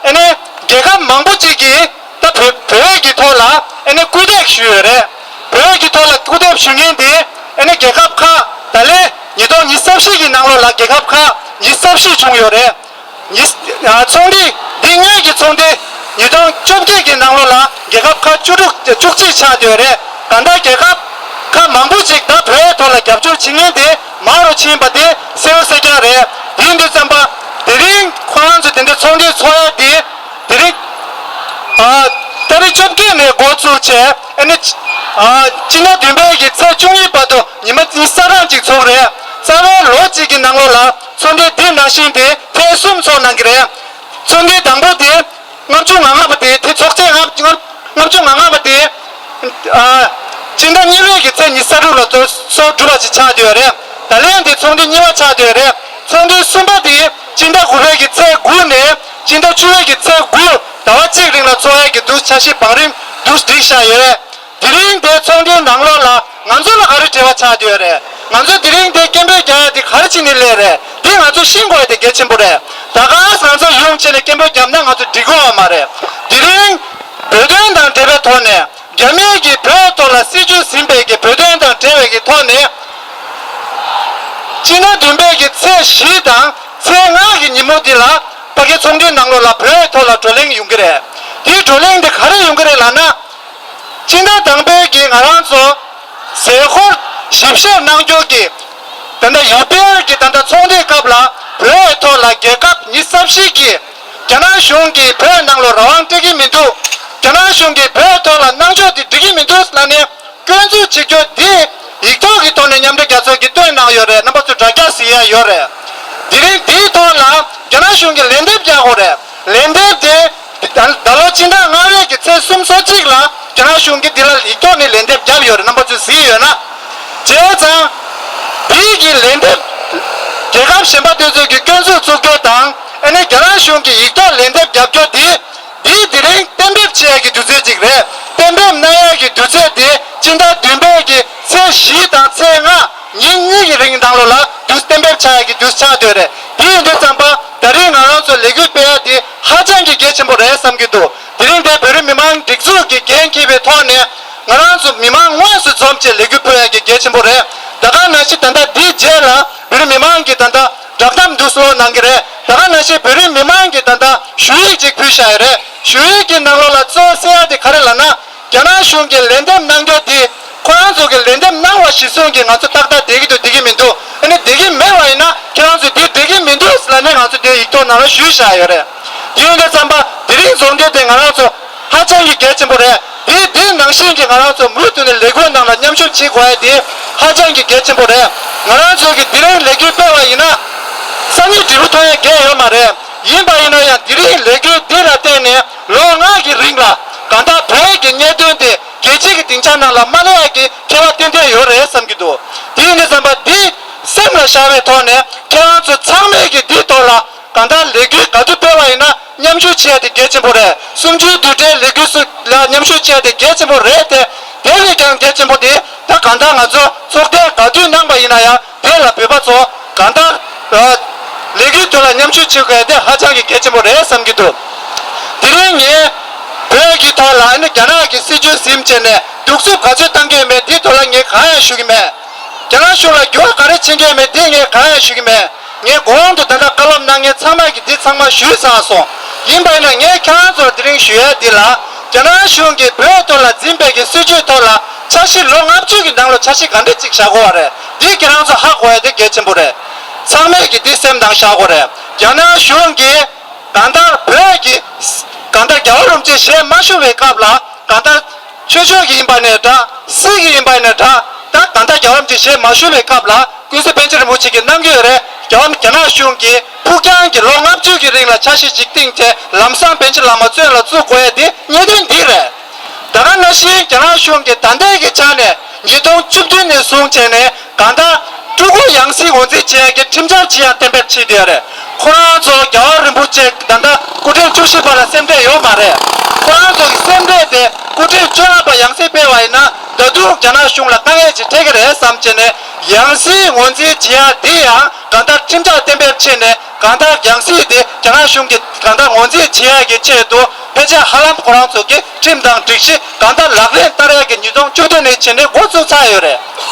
ཨ་ནི་རྒྱལ་ཁབ་མང་པོ་ཅིག་གིས་ད་བོད་བོད་ཀྱི་ཐོག་ལ་ཨ་ནི་སྐུལ་འདེད་ཞུས་ཡོད་རེད། བོད་ཀྱི་ཐོག་ལ་སྐུལ་འདེད་ཞུ་མཁན་དེ་ཨ་ནི་རྒྱལ་ཁབ་ཁག་ད་ལན་ཉིས་སྟོང་ཉི་ཤུ་རྩ་བཞི་གི་ནང་ལོགས་ལ་རྒྱལ་ཁབ་ཁག་ཉི་ཤུ་རྩ་བཞི་བྱུང་ཡོད་རེད། ཉིས་ཚོགས་འདུ་འདི་སྔོན་གྱི་ཚོགས་འདུ་ཉིས་སྟོང་བཅོ་བརྒྱད་ཀྱི་ནང་ལོགས་ལ་རྒྱལ་ཁབ་ཁག་བཅུ་དྲུག་བཅུ་གཅིག་ཆགས་བསྡད་ཡོད་རེད། གང་ལྟར་རྒྱལ་ཁབ་ཁག་མང་པོ་ཅིག་ད་བོད་ཐོག་ལ་རྒྱབ་སྐྱོར་བྱེད་མཁན་དེ་མང་རུ་ཕྱིན་པ་དེ་གསལ་པོ་གསལ་རྐྱང་རེད། དེ་ཡིན་དུས་ཙམ་པ་དེ་རིང་ཁོ་རང་ཚོ་དེ་འདྲ་ཚོགས་འདུ་ཚོགས་ཡ་དེ་དེ་རིང་ཨ་ཏ་རིག་བཅོ་བརྒྱད་ནས་འགོ་བཙུགས་བྱས་ཨ་ནི་ཨ་སྤྱི་ཟླ་བདུན་པའི་གི་ཚེས་བཅུ་གཉིས་བར་དུ་ཉི་མ་གཉིས་ས་གྲངས་ཅིག་ཚོགས་རེད། རྩ་བའི་ལོ་གཅིག་གི་ནང་ལོགས་ལ་ཚོགས་འདུ་འདི་ནང་བཞིན་དེ་ཐེངས་གསུམ་ཚོགས་གནང་གི་རེད། ཚོགས་འདུ་དང་པོ་དེ་ལྔ་བཅུ་ང་ལྔ་པ་དེ་དེ་ཚོགས་ཚད་ལྔ་ལྔ་བཅུ་ང་ལྔ་པ་དེ་ཨ་སྤྱི་ཟླ་གཉིས་པའི་གི་ཚེས་ཉི་ཤུ་རྩ་དྲུག་ལ་ཚོགས་ཚོགས་གྲུབ་པ་ཞིག་ཆགས་བསྡད་ཡོད་རེད། ད་ལན་དེ་ཚོགས་འདུ་གཉིས་པ་ཆགས་བསྡད་ཡོད་རེད། ཚོགས་འདུ་གསུམ་པ་དེ་སྤྱི་ཟླ་དགུ་པའི་གི་ཚེས་དགུ་ནས་སྤྱི་ཟླ་བཅུ་པའི་གི་ཚེས་དགུ་ཟླ་བ་གཅིག་རིང་ལ་ཚོགས་ཡས་ཀྱི་འདུ་འཆར་གཞི་བང་རིམ་འདུ་བསྒྲིགས་བཞག་ཡོད་རེད། དེ་རིང་དེ་ཚོགས་འདུའི་ནང་ལོགས་ལ་ང་ཚོ་ལ་ག་རེ་འབྲེལ་བ་ཆགས་བསྡད་ཡོད་རེད། ང་ཚོ་དེ་རིང་དེ་སྐད་འབོད་རྒྱག་ཡ་དེ་ག་རེ་བྱས་ནས་སླེབས་རེད། དེ་ང་ཚོ་ཤེས་དགོས་ཡ་དེ་གལ་ཆེན་པོ་རེད། ད་ག་ང་ཚོ་ཡོང་བྱས་ནས་སྐད་འབོད་བརྒྱབ་ན་ང་ཚོ་འགྲིག་གི་ཡོད་མ་རེད། དེ་རིང་བོད་དོན་དང་འབྲེལ་བའི་ཐོག་ནས་རྒྱ་མིའི་གི་བོད་ཐོག་ལ་སྲིད་བྱུས་ཟིན་པའི་གི་བོད་དོན་དང་འབྲེལ་བའི་གི་ཐོག་ནས་སྤྱི་ཟླ་བདུན་པའི་གི་ཚེས་བཞི་དང་ཚེས་ལྔ་གི་ཉིན་མོ་འདི་ལ་ཕ་གི་ཚོགས་འདུའི་ནང་ལོགས་ལ་བོད་ཐོག་ལ་བགྲོ་གླེང་ཡོང་གི་རེད། དེའི་བགྲོ་གླེང་དེ་ག་རེ་ཡོང་གི་རེད་ལབ་ན། སྤྱི་ཟླ་དང་པོའི་གི་ང་རང་ཚོ་ཟས་སྐོར་ཞིབ་བཤེར་གནང་རྒྱུ་གི་ད་ལྟ་ཡུ་པི་ཨར་གི་ད་ལྟ་ཚོགས་འདུའི་སྐབས་ལ་བོད་ཐོག་ལ་རྒྱལ་ཁབ་ཉི་ཤུ་རྩ་བཞི་གི་རྒྱ་ནག་གཞུང་གིས་བོད་ནང་ལ་རང་དབང་སྤྲད་ཀྱི་མི་འདུག་རྒྱ་ནག་གཞུང་གིས་བོད་ཐོག་ལ་གནང་ཕྱོགས་དེ་འགྲིག་གི་མི་འདུག་ལབ་ནས་སྐྱོན་འཛུགས་བྱེད་རྒྱུ་འདི་ཡིག་ཐོག་གི་ཐོག་ནས་མཉམ་འབྲེལ་རྒྱལ་ཚོགས་ཀྱིས་བཏོན་གནང་ཡོད་རེད། རྣམ་པ་ཚོས་དྲ་རྒྱ་གཟིགས་ཡ་ཡོད་རེད། དེ་རིང་དེའི་ཐོག་ལ་རྒྱ་ནག་གཞུང་གིས་ལན་འདེབས་རྒྱག་དགོས་རེད། ལན་འདེབས་དེ་ད་ད་ལོ་སྤྱི་ཟླ་ལྔ་པའི་གི་ཚེས་སུམ་ཅུ་སོ་གཅིག་ལ་རྒྱ་ནག་གཞུང་གིས་འདི་ལ་ཡིག་ཐོག་ནས་ལན་འདེབས་བརྒྱབ་ཡོད་རེད། རྣམ་པ་ཚོས་གཟིགས་ཡོད་ན། བྱས་ཙང་དེའི་གི་ལན་འདེབས་རྒྱལ་ཁབ་གཞན་པ་དེ་ཚོས་གི་སྐྱོན་འཛུགས་བཙུགས་རྒྱུ་དང་ཨ་ནི་རྒྱ་ནག་གཞུང་གིས་ཡིག་ཐོག་ལན་འདེབས་བརྒྱབ་རྒྱུ་དེ་དེའི་དེ་རིང་གཏན་འབེབས་ བྱེད་ཡག་གི་དུས་ཚོད་ཅིག་རེད། གཏན་འབེབས་གནང་ཡག་གི་དུས་ཚོད་དེ་སྤྱི་ཟླ་བདུན་པའི་གི་ཚེས་བཞི་དང་ཚེས་ལྔ་ཉིན་གཉིས་ཀྱི་རིང་ནང་ལོགས་ལ་དུས་གཏན་འབེབས་བྱ་ཡག་གི་དུས་ཆགས་བསྡད་རེད། དེ་ཡིན་དུས་ཙམ་པ་ད་རིང་ང་རང་ཚོ་ལས་འགུལ་སྤེལ་ཡག་དེ་ཧ་ཅང་གི་གལ་ཆེན་པོ་རེད་བསམ་གྱི་འདུག་དེ་རིང་དེ་བོད་རིགས་མི་མང་སྒྲིག་འཛུགས་ཀྱི་འགན་འཁྱེར་བའི་ཐོག་ནས་ང་རང་ཚོ་མི་མང་དངོས་སུ་འཛོམས་བྱས་ལས་འགུལ་སྤེལ་ཡག་གི་གལ་ཆེན་པོ་རེད། ད་ག་ནང་བཞིན་ད་ལྟ་འདིའི་རྗེས་ལ་བོད་རིགས་མི་མང་གི་ད་ལྟ་བསྒྲགས་གཏམ་འདུག་སེ་གནང་གི་རེད། ད་ག་ནང་བཞིན་བོད་རིགས་མི་མང་གི་ད་ལྟ་ཞུ་ཡིག་ཅིག་ཕུལ་བཞག་ཡོད་རེད། ཞུ་ཡིག་གི་ནང་ལོགས་ལ་གཙོ་བོ་གསལ་ཡག་དེ་ག་རེ་ལབ་ན། རྒྱ་ནག་གཞུང་གིས་ལན་འདེབས་གནང་རྒྱུ་དེ་ཁོ་རང་ཚོ་གིས་ལན་འདེབས་གནང་བ་གཞིར་བཟུང་གིས་ང་ཚོ་ཏག་ཏག་བསྡད་ཀྱི་འདུག་བསྡད་ཀྱི་མི་འདུག་ཨ་ནི་བསྡད་ཀྱི་མེད་པ་ཡིན་ན་ཁྱེད་རང་ཚོས་དེ་འགྲིག་གི་མི་འདུག་ལབ་ནས་ང་ཚོ་དེ་ཡིག་ཐོག་ནང་ལ་ཞུས་བཞག་ཡོད་རེད། དེ་ཡིན་དུས་ཙམ་པ་དེ་རིང་འཛོམས་འདུ་དེ་ང་རང་ཚོ་ཧ་ཅང་གི་གལ་ཆེན་པོ་རེད། དེ་དེ་ནང་བཞིན་གྱི་ང་རང་ཚོ་མུ་མཐུད་ནས་ལས་འགུལ་ནང་ལ་མཉམ་ཞུགས་བྱེད་དགོས་ཡ་དེ་ཧ་ཅང་གི་གལ་ཆེན་པོ་རེད། ང་རང་ཚོ་གིས་དེ་རིང་ལས་འགུལ་སྤེལ་བ་ཡིན་ན་སང་ཉིན་འབྲས་བུ་ཐོན་ཡ་གང་ཡང་ཡོད་མ་རེད། ཡིན་པ་ཡིན་ན་ཡང་དེ་རིང་ལས་འགུལ་འདི་ལ་བརྟེན་ནས་ལོ་ལྔ་གི་རིང་ལ་གང་ལྟར་བོད་ཀྱི་གནད་དོན་དེ་རྒྱལ་སྤྱིའི་སྡིངས་ཆ་ནང་ལ་མ་སླེབས་ཡག་གི་ཁེ་བཟང་ཏན་ཏན་ཡོད་རེད་བསམ་གྱི་འདུག་དེ་ཡིན་དུས་ཙམ་པ་འདི་སེམས་ལ་བཞག་པའི་ཐོག་ནས་ཁྱེད་རང་ཚོ་ཚང་མས་ཀྱིས་འདིའི་ཐོག་ལ་གང་ལྟར་ལས་འགུལ་ག་དུས་སྤེལ་བ་ཡིན་ན་མཉམ་ཞུགས་བྱེད་ཡ་དེ་གལ་ཆེན་པོ་རེད། གསུམ་བཅུའི་བསྡུར་གྲྭའི་ལས་འགུལ་སུ་ལ་མཉམ་ཞུགས་བྱེད་ཡ་དེ་གལ་ཆེན་པོ་རེད་དེ། དེ་བས་ཀྱང་གལ་ཆེན་པོ་དེ་ད་གང་ལྟར་ང་ཚོ་ཚོགས་ཐེངས་ག་དུས་གནང་པ་ཡིན་ན་ཡང་དེ་ལ་བོད་པ་ཚོ་གང་ལྟར་ལས་འགུལ་དེ་ལ་མཉམ་ཞུགས་བྱེད་དགོས་དེ་ཧ་ཅང་གི་གལ་ཆེན་པོ་རེད་བསམ་གྱི་འདུག་དེ་རིང་ངས་བོད་ཀྱི་ཐོག་ལ་ཨ་ནི་རྒྱ་ནག་གི་སྲིད་བྱུས་ཟིན་བྱས་ནས་གདུག་རྩུབ་ག་ཚོད་བཏང་གི་ཡོད་མེད་དེའི་ཐོག་ལ་ངས་གང་ཡང་ཞུ་གི་མེད། རྒྱ་ནག་གཞུང་ལ་འགྱུར་བ་ག་རེ་ཕྱིན་གྱི་ཡོད་མེད་དེ་ངས་གང་ཡང་ཞུ་གི་མེད། ངས་གོང་དུ་ད་ལྟ་བཀའ་སློབ་གནང་མཁན་ཚང་མ་གིས་འདི་ཚང་མ་ཞུས་ཚར་སོང་། ཡིན་པ་ཡིན་ན་ངས་ཁྱེད་རང་ཚོར་དེ་རིང་ཞུ་ཡ་འདི་ལ་རྒྱ་ནག་གཞུང་གིས་བོད་ཐོག་ལ་འཛིན་པའི་གི་སྲིད་བྱུས་ཐོག་ལ་འཆར་གཞི་ལོ་ལྔ་བཅུ་གི་ནང་ལ་འཆར་གཞི་ག་འདྲ་ཅིག་བཞག་དགོས་པ་རེད། འདི་ཁྱེད་རང་ཚོ་ཧ་གོ་ཡ་དེ་གལ་ཆེན་པོ་རེད། ཚང་མས་གིས་འདི་སེམས་ནང་བཞག་དགོས་རེད། རྒྱ་ནག་གཞུང་གིས་གང་ལྟར་བོད་ཀྱི་གང་ལྟར་རྒྱལ་བ་རིན་པོ་ཆེ་ཞལ་མ་བཞུགས་པའི་སྐབས་ལ་གང་ལྟར་ཆོས་ཕྱོགས་ཀྱི་ཡིན་པ་ནས་འདྲ། སྲིད་ཀྱི་ཡིན་པ་ནས་འདྲ། ད་གང་ལྟར་རྒྱལ་བ་རིན་པོ་ཆེ་ཞལ་མ་བཞུགས་པའི་སྐབས་ལ་ཀུན་གཟིགས་པཎ་ཆེན་རིན་པོ་ཆེ་གིས་གནང་གི་ཡོད་རེད། རྒྱལ་བ་རྒྱ་ནག་གཞུང་གིས་ཕུགས་རྒྱང་གི་ལོ་ལྔ་བཅུ་གི་རིང་ལ་འཆར་གཞི་ཅིག་བཏིང་སྟེ་ལམ་སང་པཎ་ཆེན་བླ་མ་བཙོན་ལ་བཙུགས་དགོས་ཡ་དེ་གནད་དོན་འདི་རེད། ད་ག་ནང་བཞིན་རྒྱ་ནག་གཞུང་གིས་ད་ལྟའི་གི་ཆ་ནས་ཉིས་སྟོང་བཅུ་བདུན་ནས་བཟུང་བྱས་ནས་གང་ལྟར་སྤྲུལ་སྐུ་ཡང་སྲིད་ངོས་འཛིན་བྱེད་ཡ་གི་ཁྲིམས་འཆར་ཅིག་ཡང་གཏན་འབེབས་བྱས་བསྡད་ཡོད་རེད། ཁོ་རང་ཚོ་རྒྱལ་བ་རིན་པོ་ཆེ་ད་ལྟ་སྐུ་ཕྲེང་བཅུ་བཞི་པ་ལ་སེམས་ཁྲལ་ཡོད་མ་རེད། ཁོ་རང་ཚོ་གི་སེམས་ཁྲལ་དེ་སྐུ་ཕྲེང་བཅོ་ལྔ་པ་ཡང་སྲིད་སྤེལ་བ་ཡིན་ན་ད་དུང་རྒྱ་ནག་གཞུང་ལ་དཀའ་ངལ་ཅིག་འཕྲད་ཀྱི་རེད་བསམ་བྱས་ནས་ཡང་སྲིད་ངོས་འཛིན་བྱེད་ཡ་དེ་ཡང་གང་ལྟར་ཁྲིམས་འཆར་གཏན་འབེབས་བྱས་ནས་གང་ལྟར་ཡང་སྲིད་དེ་རྒྱ་ནག་གཞུང་གིས་གང་ལྟར་ངོས་འཛིན་བྱེད་ཡ་གི་ཆེད་དུ་ཕལ་ཆེར་ཧ་ལམ་ཁོ་རང་ཚོ་གི་ཁྲིམས་དང་སྒྲིག་གཞི་གང་ལྟར་ལག་ལེན་བསྟར་ཡ་གི་ཉིས་སྟོང་བཅུ་བདུན་ནས་བྱས་ནས་འགོ་བཙུགས་ཚར་ཡོད་རེད།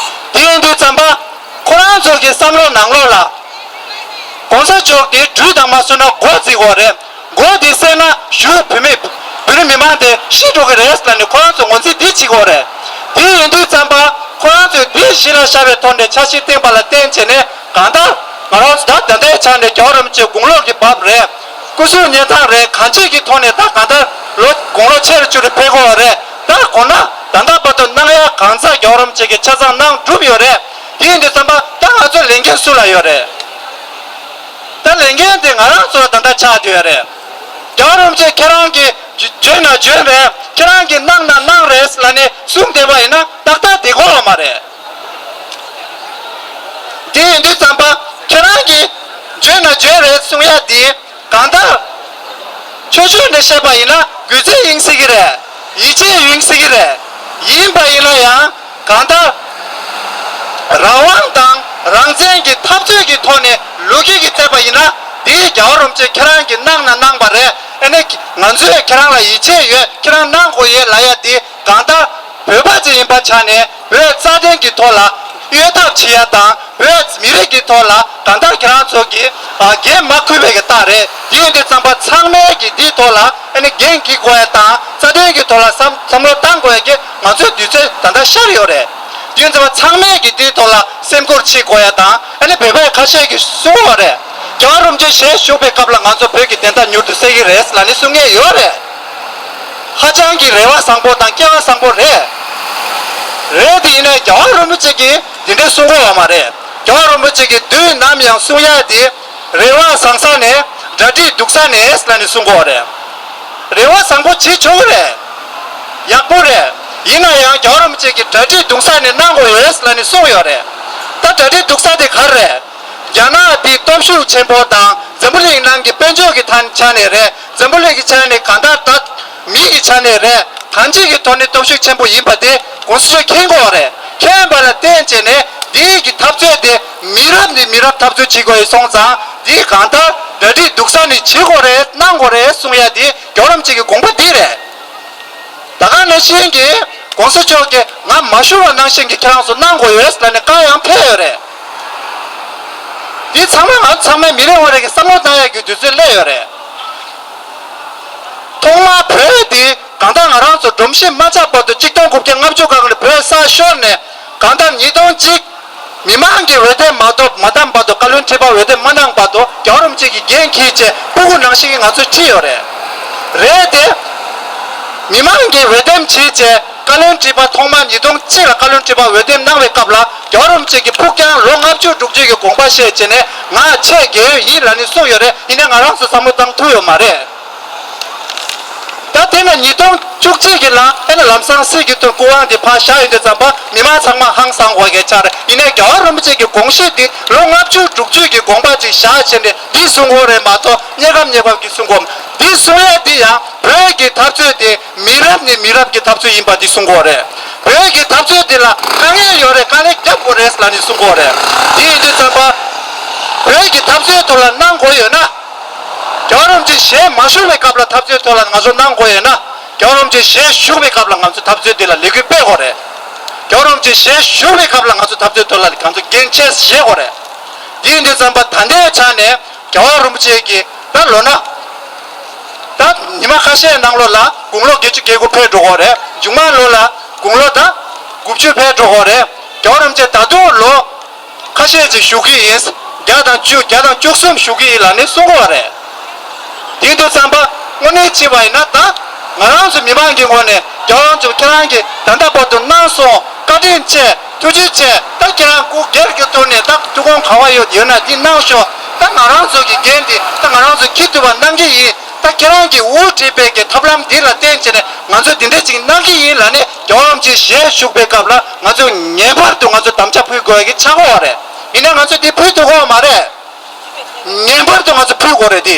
དེ་ཡིན་དུས་ཙམ་པ་ཁོ་རང་ཚོ་གི་བསམ་བློ་ནང་ལོགས་ལ་༸གོང་ས་མཆོག་དེ་གྲོས་དང་མ་བཟོས་ན་འགོ་འཛིན་དགོས་རེད། འགོ་དེ་སེལ་ན་གཞུག་བོད་མི་བོད་རིགས་མི་མང་དེ་ཤི་འགྲོ་གི་རེད་ལབ་ནས་ཁོ་རང་ཚོ་ངོས་འཛིན་འདི་བྱེད་དགོས་རེད། དེ་ཡིན་དུས་ཙམ་པ་ཁོ་རང་ཚོས་འདི་གཞི་ལ་བཞག་པའི་ཐོག་ནས་འཆར་གཞི་བཏིང་པ་ལ་བརྟེན་བྱས་ནས་གང་ལྟར་ང་རང་ཚོ་ད་ད་ལྟའི་ཆ་ནས་རྒྱལ་བ་རིན་པོ་ཆེ་དགུང་ལོ་གི་བབ་རེད། སྐུ་གཟུགས་གནས་སྟངས་རེད། གང་ཅིའི་གི་ཐོག་ནས་ད་གང་ལྟར་ལོ་དགུང་ལོ་ཆེ་རུ་ཆེ་རུ་ཕེབས་དགོས་པ་རེད། ད་གོང་ན་ད་ལྟ་བར་དུ་གནང་ཡ་གང་ཚ་རྒྱལ་བ་རིན་པོ་ཆེ་གིས་ཆ་ཚང་གནང་གྲུབ་ཡོད་རེད། དེ་ཡིན་དུས་ཙམ་པ་ད་ང་ཚོ་ལས་འགན་སུ་ལ་ཡོད་རེད། ད་ལས་འགན་དེ་ང་རང་ཚོ་ལ་ད་ལྟ་ཆགས་བསྡད་ཡོད་རེད། རྒྱལ་བ་རིན་པོ་ཆེ་ཁྱེད་རང་གིས་བརྗོད་ན་བརྗོད་རེད། ཁྱེད་རང་གིས་གནང་ན་གནང་རེད་ལབ་ནས་གསུངས་བསྡད་པ་ཡིན་ན་ཏག་ཏག་བསྡད་ཀྱི་ཡོད་མ་རེད། དེ་ཡིན་དུས་ཙམ་པ་ཁྱེད་རང་གིས་བརྗོད་ན་བརྗོད་རེད་གསུང་ཡ་དེ་གང་ལྟར་ཆོས་ཕྱོགས་ནས་བཤད་པ་ཡིན་ན་གུས་བརྩི་ཡིན་སྲིད་ཀྱི་རེད། ཡིད་ཆེས་ཡིན་སྲིད་ཀྱི་རེད། ཡིན་པ་ཡིན་ན་ཡང་གང་ལྟར་རང་དབང་དང་རང་བཙན་གྱི་འཐབ་རྩོད་ཀྱི་ཐོག་ནས་ལོ་རྒྱུས་ཀྱིས་བརྩད་པ་ཡིན་ན་དེའི་རྒྱལ་བ་རིན་པོ་ཆེ་ཁྱེད་རང་གིས་གནང་ན་གནང་པ་རེད། ཨ་ནི་ང་ཚོས་ཁྱེད་རང་ལ་ཡིད་ཆེས་ཡོད། ཁྱེད་རང་གནང་དགོས་ཡོད་ལབ་ཡ་དེ་གང་ལྟར་བོད་པ་ཅིག་ཡིན་པ་ཆ་ནས་བོད་རྩ་དོན་གྱི་ཐོག་ལ་གཡོལ་ཐབས་བྱེད་ཡ་དང་བོད་མི་རིགས་ཀྱི་ཐོག་ལ་གང་ལྟར་ཁྱེད་རང་ཚོ་གིས་ཨ་འགན་མ་འཁུར་བའི་གི་རྟགས་རེད། དེ་ཡིན་དུས་ཙམ་པ་ཚང་མས་ཀྱིས་འདིའི་ཐོག་ལ་ཨ་ནི་འགན་འཁྱེར་དགོས་ཡ་དང་རྩ་དོན་གྱི་ཐོག་ལ་བསམ་བསམ་བློ་བཏང་དགོས་ཡ་གི་ང་ཚོའི་དུས་ཚོད་ད་ལྟ་ཤར་ཡོད་རེད། དེ་ཡིན་ཙམ་པ་ཚང་མས་ཀྱིས་འདིའི་ཐོག་ལ་སེམས་ཁུར་བྱེད་དགོས་ཡ་དང་ཨ་ནི་བོད་པ་ཁ་ཤས་ཀྱིས་གསུང་བ་རེད། རྒྱལ་བ་རིན་པོ་ཆེ་ཞལ་བཞུགས་པའི་སྐབས་ལ་ང་ཚོ་བོད་ཀྱི་བདེན་མཐའ་མྱུར་དུ་གསལ་གྱི་རེད་ལབ་ནས་གསུང་མཁན་ཡོད་རེད། ཧ་ཅང་གི་རེ་བ་བཟང་པོ་དང་སྐལ་བ་བཟང་པོ་རེད། རེད་དེ་ཡིན་ན་རྒྱལ་བ་རིན་པོ་ཆེ་གིས་དེ་འདྲའི་གསུང་གི་ཡོད་མ་རེད། རྒྱལ་བ་རིན་པོ་ཆེ་གིས་དུས་ནམ་ཡང་གསུང་ཡ་དེ་རེ་བ་བཟང་ས་ནས་གྲ་སྒྲིག་སྡུག་ས་ནས་ལབ་ནས་གསུང་གི་ཡོད་རེད། རེ་བ་བཟང་པོ་བྱེད་ཆོག་གི་རེད། ཡག་པོ་རེད། ཡིན་ན་ཡང་རྒྱལ་བ་རིན་པོ་ཆེ་གིས་གྲ་སྒྲིག་སྡུག་ས་ནས་གནང་དགོས་ཡོད་ལབ་ནས་གསུངས་ཡོད་རེད། ད་གྲ་སྒྲིག་སྡུག་ས་དེ་ག་རེ་རེད། རྒྱ་ནག་དེ་སྟོབས་ཤུགས་ཆེན་པོ་དང་འཛམ་བུ་གླིང་ནང་གི་དཔལ་འབྱོར་གྱི་ཐད་ཆ་ནས་རེད། འཛམ་བུ་གླིང་གི་ཆ་ནས་གང་ལྟར་ད་ མི་ཡི་ཆ་ནས་རེད། ཐམས་ཅད་ཀྱི་ཐོག་ནས་སྟོབས་ཤུགས་ཆེན་པོ་ཡིན་པ་དེ་གོང་ས་མཆོག་མཁྱེན་དགོས་པ་རེད། མཁྱེན་པ་ལ་བརྟེན་བྱས་ནས་འདི་གི་འཐབ་རྩོད་དེ་མི་རབས་ནས་མི་རབས་འཐབ་རྩོད་བྱེད་དགོས་ཡོད་སོང་ཙང་འདི་གང་ལྟར་གྲ་སྒྲིག་སྡུག་ས་ནས་བྱེད་དགོས་རེད། གནང་དགོས་རེད་གསུང་ཡ་དེ་རྒྱལ་བ་རིན་པོ་ཆེ་གི་དགོངས་པ་འདི་རེད། ད་ག་ནང་བཞིན་གྱི་གོང་ས་མཆོག་གིས་ང་མ་ཞུ་བ་ནང་བཞིན་གྱི་ཁྱེད་རང་ཚོ་གནང་དགོས་ཡོད་ལབ་ནས་བཀའ་ཡང་ཕེབས་ཡོད་རེད། འདི་ཚང་མ་ང་ཚང་མས་མི་རེ་ངོ་རེ་གི་བསམ་བློ་བཏང་ཡ་གི་དུས་ཚོད་སླེབས་ཡོད་རེད། ཐོག་མར་བོད་འདི་གང་ལྟར་ང་རང་ཚོ་སྒྲོམ་གཞི་མ་ཆགས་བར་དུ་ཆིག་སྟོང་དགུ་བརྒྱ་ལྔ་བཅུ་གང་ལ་བོད་ས་ཤོར་ནས་གང་ལྟར་ཉིས་སྟོང་གཅིག་མི་མང་གིས་འོས་འདེམས་མ་ཐོབ་མ་བདམས་བར་དུ་བཀའ་བློན་ཁྲི་པ་འོས་འདེམས་མ་གནང་བར་དུ་རྒྱལ་བ་རིན་པོ་ཆེ་གིས་འགན་འཁྱེར་བྱས་སྤུ་གུ་ནང་བཞིན་གྱི་ང་ཚོས་ཁྲིད་ཡོད་རེད། རེད་དེ། མི་མང་གིས་འོས་འདེམས་བྱས་བྱས་བཀའ་བློན་ཁྲི་པ་ཐོག་མར་ཉིས་སྟོང་གཅིག་ལ་བཀའ་བློན་ཁྲི་པ་འོས་འདེམས་གནང་བའི་སྐབས་ལ་རྒྱལ་བ་རིན་པོ་ཆེ་གིས་ཕུགས་རྒྱང་ལོ་ལྔ་བཅུ་དྲུག་ཅུ་གི་དགོངས་པ་བཞེས་བྱས་ནས་ང་ཆེས་རྒས་ཡོལ་ཡིན་ལབ་ནས་གསུངས་ཡོད་རེད། ཡིན་ནའི་ང་རང་ཚོ་བསམ་བློ་བཏང་ཐུབ་ཡོད་མ་རེད། ད་དེ་ན་ཉིས་སྟོང་བཅུ་གཅིག་གི་ལ་ཨེ་ན་ལམ་སང་སྲིད་ཀྱི་དོན་སྐུ་དབང་དེ་ཕར་བཞག་ཡོད་དུས་ཙམ་པ་མི་མང་ཚང་མ་ཧང་སང་དགོས་གལ་ཆགས་རེད། ཡིན་ནའི་རྒྱལ་བ་རིན་པོ་ཆེ་གི་དགོངས་གཞི་དེ་ལོ་ལྔ་བཅུ་དྲུག་ཅུ་གི་དགོངས་པ་ཅིག་བཞག་བྱས་ནས་འདི་གསུང་དགོས་རེད་མ་གཏོགས་གནས་སྐབས་གནས་སྐབས་ཀྱི་གསུང་དགོས། འདི་གསུང་ཡ་འདི་ཡང་བོད་ཀྱི་འཐབ་རྩོད་དེ་མི་རབས་ནས་མི་རབས་ཀྱི་འཐབ་རྩོད་ཡིན་པ་འདི་གསུང་དགོས་རེད། བོད་ཀྱི་འཐབ་རྩོད་འདི་ལ་དཀའ་ངལ་ཡོད་རེད། དཀའ་ལས་རྒྱབ་དགོས་རེད་ལབ་ནས་གསུང་དགོས་རེད། དེ་ཡིན་དུས་ཙམ་པ་བོད་ཀྱི་འཐབ་རྩོད་ཐོག་ལ་གནང་དགོས་ཡོད་ན། རྒྱལ་བ་རིན་པོ་ཆེ་ཞལ་མ་བཞུགས་པའི་སྐབས་ལ་འཐབ་རྩོད་ཐོག་ལ་ང་ཚོ་གནང་དགོས་ཡོད་ན། རྒྱལ་བ་རིན་པོ་ཆེ་ཞལ་བཞུགས་པའི་སྐབས་ལ་ང་ཚོ་འཐབ་རྩོད་འདི་ལ་ལས་འགུལ་སྤེལ་དགོས་རེད། རྒྱལ་བ་རིན་པོ་ཆེ་ཞལ་བཞུགས་པའི་སྐབས་ལ་ང་ཚོ་འཐབ་རྩོད་ཐོག་ལ་ང་ཚོ་འགན་ཆེ་བཞེས་དགོས་རེད། དེ་ཡིན་དུས་ཙམ་པ་ད་ལྟའི་ཆ་ནས་རྒྱལ་བ་རིན་པོ་ཆེ་གི་ད་ལོ་ན། ད་ཉི་མ་ཁ་ཤས་ནང་ལོགས་ལ་དགུང་ལོ་བརྒྱད་ཅུ་གྱ་དགུ་ཕེབས་འགྲོ་གི་རེད། མཇུག་མ་ལོ་ལ་དགུང་ལོ་ད་དགུ་བཅུ་ཕེབས་འགྲོ་གི་རེད། རྒྱལ་བ་རིན་པོ་ཆེ་ད་དུང་ལོ་ཁ་ཤས་ཅིག་བཞུགས་ཀྱི་ཡིན། བརྒྱ་དང་བཅུ་བརྒྱ་དང་བཅུ་གསུམ་བཞུགས་ཀྱི་ཡིན་ལབ་ནས་གསུང་གི་ཡོད་རེད། དེ་འདྲ་བསམ་པ་དངོས་གནས་བྱས་པ་ཡིན་ན་ད་ང་རང་ཚོ་མི་མང་གི་ངོས་ནས་རྒྱལ་བ་རིན་པོ་ཆེ་ཁྱེད་རང་གིས་ད་ལྟ་བར་དུ་གནང་སོང་། བཀའ་དྲིན་ཆེ། ཐུགས་རྗེ་ཆེ། ད་ཁྱེད་རང་སྐུ་སྒེར་གྱི་ཐོག་ནས་ད་ཐུགས་དགོངས་ག་བ་ཡོད་ཡོད་ན་འདི་གནང་ཤོག་ད་ང་རང་ཚོ་གི་འགན་འདི་ད་ང་རང་ཚོ་འཁྱེར་ཐུབ་པ་གནང་གི་ཡིན། ད་ཁྱེད་རང་གིས་དབུ་ཁྲིད་པའི་གི་ཐབས་ལམ་འདི་ལ་བརྟེན་བྱས་ནས་ང་ཚོ་འདི་འདྲ་ཅིག་གནང་གི་ཡིན་ལབ་ནས་རྒྱལ་བ་རིན་པོ་ཆེ་ཞལ་བཞུགས་པའི་སྐབས་ལ་ང་ཚོས་ངེས་པར་དུ་ང་ཚོ་དམ་བཅའ་ཕུལ་དགོས་ཀྱི་ཆགས་ཡོད་རེད། ཡིན་ན་ང་ཚོས་འདི་ཕུལ་ཐུབ་ཀྱི་ཡོད་མ་རེད། ངེས་པར་དུ་ང་ཚོ་ཕུལ་དགོས་རེད་དེ།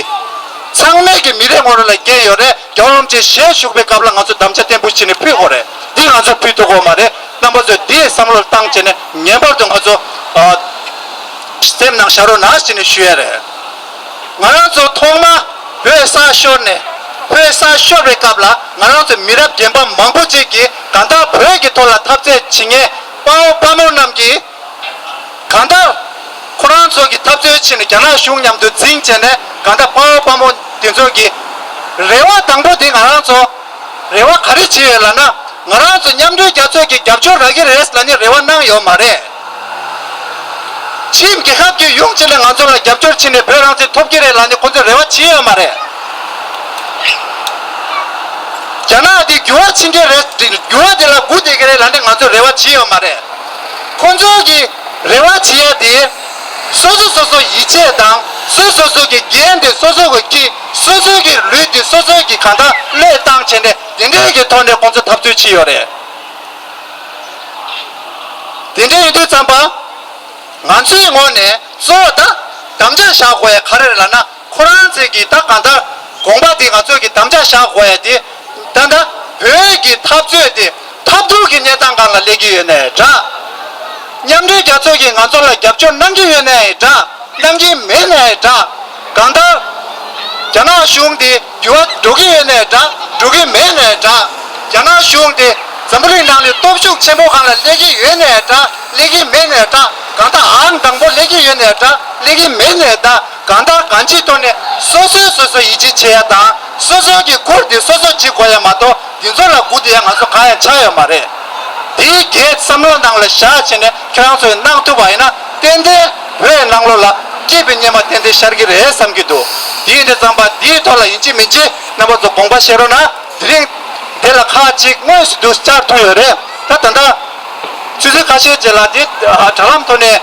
ཚང་མས་ཀྱི་མི་རེ་ངོ་རེ་ལ་འགན་ཡོད་རེད། རྒྱལ་བ་རིན་པོ་ཆེ་ཞལ་བཞུགས་པའི་སྐབས་ལ་ང་ཚོ་དམ་བཅའ་བརྟན་པོ་བྱས་ནས་ཕུལ་དགོས་རེད། འདི་ང་ཚོ་ཕུལ་ཐུབ་ཀྱི་ཡོད་མ་རེད། རྣམ་པ་ཚོས་འདི་བསམ་བློ་བཏང་བྱས་ནས་ངེས་པར་དུ་ང་ཚོ་ཨ། སེམས་ནང་བཞག་རོགས་གནང་ཞེས་ནས་ཞུ་ཡ་རེད། ང་རང་ཚོ་ཐོག་མ་བོད་ས་ཤོར་ནས་བོད་ས་ཤོར་བའི་སྐབས་ལ་ང་རང་ཚོ་མི་རབས་རྒན་པ་མང་པོ་ཅིག་གིས་གང་ལྟར་བོད་ཀྱི་ཐོག་ལ་འཐབ་རྩོད་བྱེད་མཁན་དཔའ་བོ་དཔའ་མོ་རྣམས་ཀྱིས། གང་ལྟར། ཁོ་རང་ཚོ་གི་འཐབ་རྩོད་ཕྱིན་ནས་རྒྱ་ནག་གཞུང་མཉམ་དུ་འཛིང་བྱས་ནས་གང་ལྟར་དཔའ་བོ་དཔའ་མོ་དེ་ཚོ་གི་རེ་བ་དང་པོ་དེ་ང་རང་ཚོ་རེ་བ་ག་རེ་བྱས་ཡོད་ལབ་ན། ང་རང་ཚོ་མཉམ་འབྲེལ་རྒྱལ་ཚོགས་ཀྱི་རྒྱབ་སྐྱོར་རག་གི་རེད་ལབ་ནས་རེ་བ་གནང་ཡོད་མ་རེད། ཕྱིའི་རྒྱལ་ཁབ་ཀྱིས་ཡོང་བྱས་ནས་ང་ཚོ་ལ་རྒྱབ་སྐྱོར་བྱས་ནས་བོད་རང་བཙན་ཐོབ་ཀྱི་རེད་ལབ་ནས་ཁོ་ཚོས་རེ་བ་བྱས་ཡོད་མ་རེད། རྒྱ་ནག་འདི་འགྱུར་བ་ཕྱིན་གྱི་རེད། འགྱུར་བ་དེ་ལ་སྒུག་བསྡད་ཀྱི་རེད་ལབ་ནས་ང་ཚོས་རེ་བ་བྱས་ཡོད་མ་རེད། ཁོང་ཚོ་གི་རེ་བ་བྱེད་ཡ་དེ། སོ་སོ་སོ་སོ་ཡིད་ཆེས་དང་སོ་སོ་སོ་གི་འགན་དེ་སོ་སོ་གི་ཁྱི་སོ་སོ་གི་ལུས་དེ་སོ་སོ་གི་གང་ལྟར་བློས་བཏང་བྱས་ནས་དེ་འདྲའི་གི་ཐོག་ནས་ཁོང་ཚོ་འཐབ་རྩོད་བྱས་ཡོད་རེད། དེ་འདྲ་ཡིན་དུས་ཙམ་པ། ང་ཚོའི་ངོས་ནས་གཙོ་བོ་ད་དམ་བཅའ་བཞག་དགོས་ཡ་ག་རེ་རེད་ལབ་ན། ཁོ་རང་ཚོས་ཀྱི་ད་གང་ལྟར་དགོངས་པ་དེ་ང་ཚོས་ཀྱི་དམ་བཅའ་བཞག་དགོས་ཡ་དེ། ད་ལྟ་བོད་ཀྱི་འཐབ་རྩོད་དེ་ཐབས་སྡུག་གི་གནས་སྟངས་སྒང་ལ་སླེབས་ཀྱི་ཡོད་ནའི་འདྲ། མཉམ་འབྲེལ་རྒྱལ་ཚོགས་ཀྱིས་ང་ཚོ་ལ་རྒྱབ་སྐྱོར་གནང་གི་ཡོད་ནའི་འདྲ། གནང་གི་མེད་ནའི་འདྲ། གང་ལྟར། རྒྱ་ནག་གཞུང་དེ་འགྱུར་བ་འགྲོ་གི་ཡོད་ནའི་འདྲ། འགྲོ་གི་མེད་ནའི་འདྲ། རྒྱ་ནག་གཞུང་དེ་འཛམ་བུ་གླིང་ནང་ནས་སྟོབས་ཤུགས་ཆེན་པོ་སྒང་ལ་སླེབས་ཀྱི་ཡོད་ནའི་འདྲ། སླེབས་ཀྱི་མེད་ནའི་འདྲ། གང་ལྟར་ཨང་དང་པོ་སླེབས་ཀྱི་ཡོད་ནའི་འདྲ། སླེབས་ཀྱི་མེད་ནའི་འདྲ། གང་ལྟར་གང་ཅིའི་ཐོག་ནས་སོ་སོས་སོ་སོ་ཡིད་ཆེས་བྱེད་ཡ་དང་སོ་སོ་གི་ཁུར་དེ་སོ་སོས་བྱེད་དགོས་ཡ་མ་གཏོགས། འདི་ཚོ་ལ་སྒུག་བསྡད་ཡ་ང་ཚོ་གང་ཡང་ཆགས་ཡོད་མ་རེད། དེའི་གལ་བསམ་བློ་ནང་ལ་བཞག་བྱས་ནས་ཁྱེད་རང་ཚོས་གནང་ཐུབ་པ་ཡིན་ན་ཏན་ཏན་བོད་ནང་ལོགས་ལ་སྐྱིད་པའི་ཉི་མ་ཏན་ཏན་ཤར་གྱི་རེད་བསམ་གྱི་འདུག་དེ་ཡིན་དུས་ཙམ་པ་འདིའི་ཐོག་ལ་ཡིན་གཅིག་མིན་གཅིག་རྣམ་པ་ཚོ་དགོངས་པ་བཞེས་རོགས་གནང་། དེ་རིང་འདི་ལ་ཁག་ཅིག་དངོས་སུ་འདུག་བཅར་ཐུབ་ཡོད་རེད། ད་ད་ལྟ་ཆུ་ཚོད་ཁ་ཤས་རྗེས་ལ་འདི་དྲ་ལམ་ཐོག་ནས་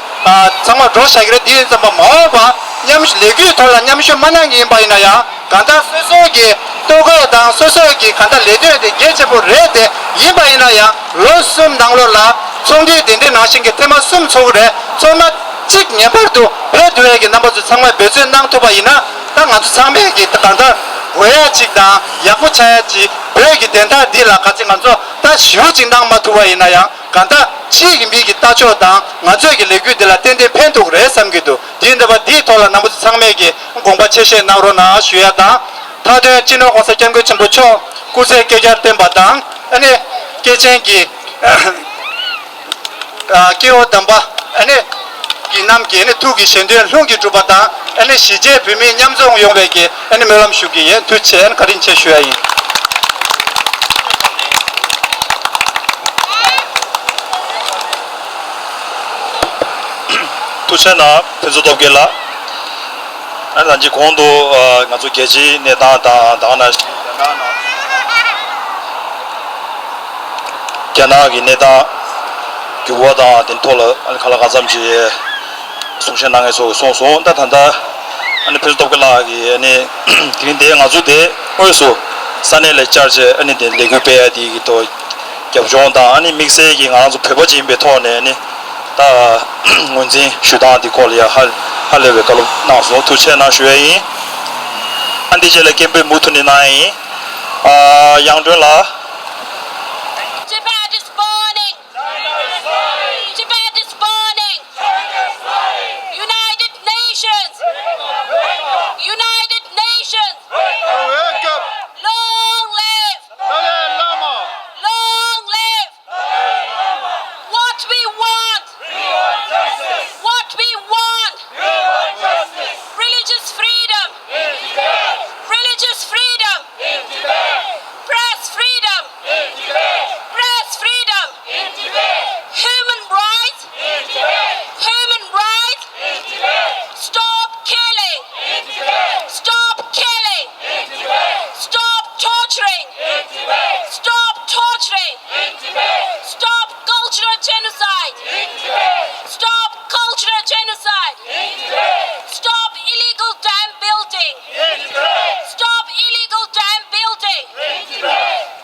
ཚང་མ་འགྲོ་བཞག་གི་རེད། དེ་ཡིན་ཙམ་པ་མ་འོངས་པ་མཉམ་ཞུགས་ལས་འགུལ་ཐོག་ལ་མཉམ་ཞུགས་མ་གནང་གི་ཡིན་པ་ཡིན་ན་ཡང་། གང་ལྟར་སོ་སོ་གི་ལྟོ་གོས་དང་སོ་སོ་གི་གང་ལྟར་ལས་དོན་དེ་གལ་ཆེན་པོ་རེད་དེ། ཡིན་པ་ཡིན་ན་ཡང་ལོ་གསུམ་ནང་ལོགས་ལ་ཚོགས་འདུ་དེ་འདྲའི་ནང་བཞིན་གྱི་ཐེངས་མ་གསུམ་ཚོགས་ཀྱི་རེད། ཚོགས་མ་གཅིག་ངེས་པར་དུ་ཕེབས་ཐུབ་ཡས་ཀྱི་རྣམ་པ་ཚོ་ཚང་མས་འབད་བརྩོན་གནང་ཐུབ་པ་ཡིན་ན། ད་ང་ཚོ་ཚང་མས་ཀྱི་གང་ལྟར་ དགོས་ཡ་ཅིག་དང་ཡག་པོ་ཆགས་ཡ་ཅིག་བོད་ཀྱི་བདེན་མཐའ་འདི་ལ་ག་ཚོད་ང་ཚོ་ད་ཞེ་པོ་ཅིག་གནང་མ་ཐུབ་པ་ཡིན་ན་ཡང་གང་ལྟར་ཕྱིའི་གི་མི་གི་ལྟ་ཕྱོགས་དང་ང་ཚོའི་གི་ལས་འགུལ་འདི་ལ་ཏན་ཏན་ཕན་ཐོགས་རེད་བསམ་གྱི་འདུག་དེ་ཡིན་དུས་འདིའི་ཐོག་ལ་རྣམ་པ་ཚོ་ཚང་མས་གི་དགོངས་པ་ཆེ་བཞེས་གནང་རོགས་གནང་ཞུ་ཡ་དང་། མཐའ་དོན་སྤྱི་ནོར་༸གོང་ས་༸སྐྱབས་མགོན་ཆེན་པོ་མཆོག་སྐུ་ཚེ་བསྐལ་བརྒྱར་བརྟན་པ་དང་། ཨ་ནི་སྐྱེས་ཆེན་གྱི་ཨ་སྐྱེ་བོ་དམ་པ་ཨ་ནི་གི་རྣམས་ཀྱི་ཨ་ནི་ཐུགས་ཀྱི་བཞེད་དོན་ལྷུན་གྱིས་གྲུབ་པ་དང་། ཨ་ནི་གཞིས་བྱེས་བོད་མི་མཉམ་འཛོམས་ཡོང་བའི་གི་ཨ་ནི་སྨོན་ལམ་ཞུ་གི་ཡིན། ཐུགས་རྗེ་ཆེ། ཨ་ནི་བཀའ་དྲིན་ཆེ་ཞུ་ཡ་ཡིན། ཐུགས་རྗེ་གནང་། ཕུན་ཚོགས་སྟོབས་རྒྱལ་ལགས། ཨ་ནི་ད་ཅི་གོང་དུ་ཨ་ང་ཚོ་རྒྱལ་སྤྱིའི་གནས་སྟངས་དང་ད་ག་ནང་རྒྱ་ནག་གི་གནས་སྟངས་འགྱུར་བ་དང་དེ་ཐོག་ལ་ཨ་ནི་གང་ལ་གང་འཚམ་ཅིག་གསུང་བཤད་གནང་མཁན་ཚོ་གསུངས་སོང་། ད་ད་ལྟ་ཨ་ནི་ཕུན་ཚོགས་སྟོབས་རྒྱལ་ལགས་ཀྱིས་ཨ་ནི་དེ་རིང་འདིར་ང་ཚོ་དེ་དངོས་སུ་ས་གནས་ལ་བཅར་བྱས་ཨ་ནི་དེ་ལས་འགུལ་སྤེལ་ཡ་དེ་གི་ཐོག་རྒྱབ་ལྗོངས་དང་ཨ་ནི་དམིགས་བསལ་གྱིས་ང་རང་ཚོ་བོད་པ་ཅིག་ཡིན་པའི་ཐོག་ནས་ཨ་ནི་ད་ངོས་འཛིན་ཞུ་སྟངས་དེ་སྐོར་ལ་ཡང་ཧ་ཧ་ལས་པའི་བཀའ་སློབ་གནང་སོང་། ཐུགས་རྗེ་གནང་ཞུ་ཡ་ཡིན། ཨ་འདི་རྗེས་ལ་སྐད་འབོད་མུ་མཐུད་ནས་གནང་ཡ་ཡིན། ཨ་དབྱངས་སྒྲོན་ལགས། Tibet is burning! Tibet is burning! United Nations! United Nations! Wake up! Long live! Dalai Lama! Long live! What we want! What we want! Religious freedom! Religious freedom! Press freedom! Press freedom! Human rights! Human rights! Stop killing! Stop killing! Stop torturing! Stop torturing! Stop cultural genocide! Stop cultural genocide! Stop illegal dam building! Stop illegal dam building!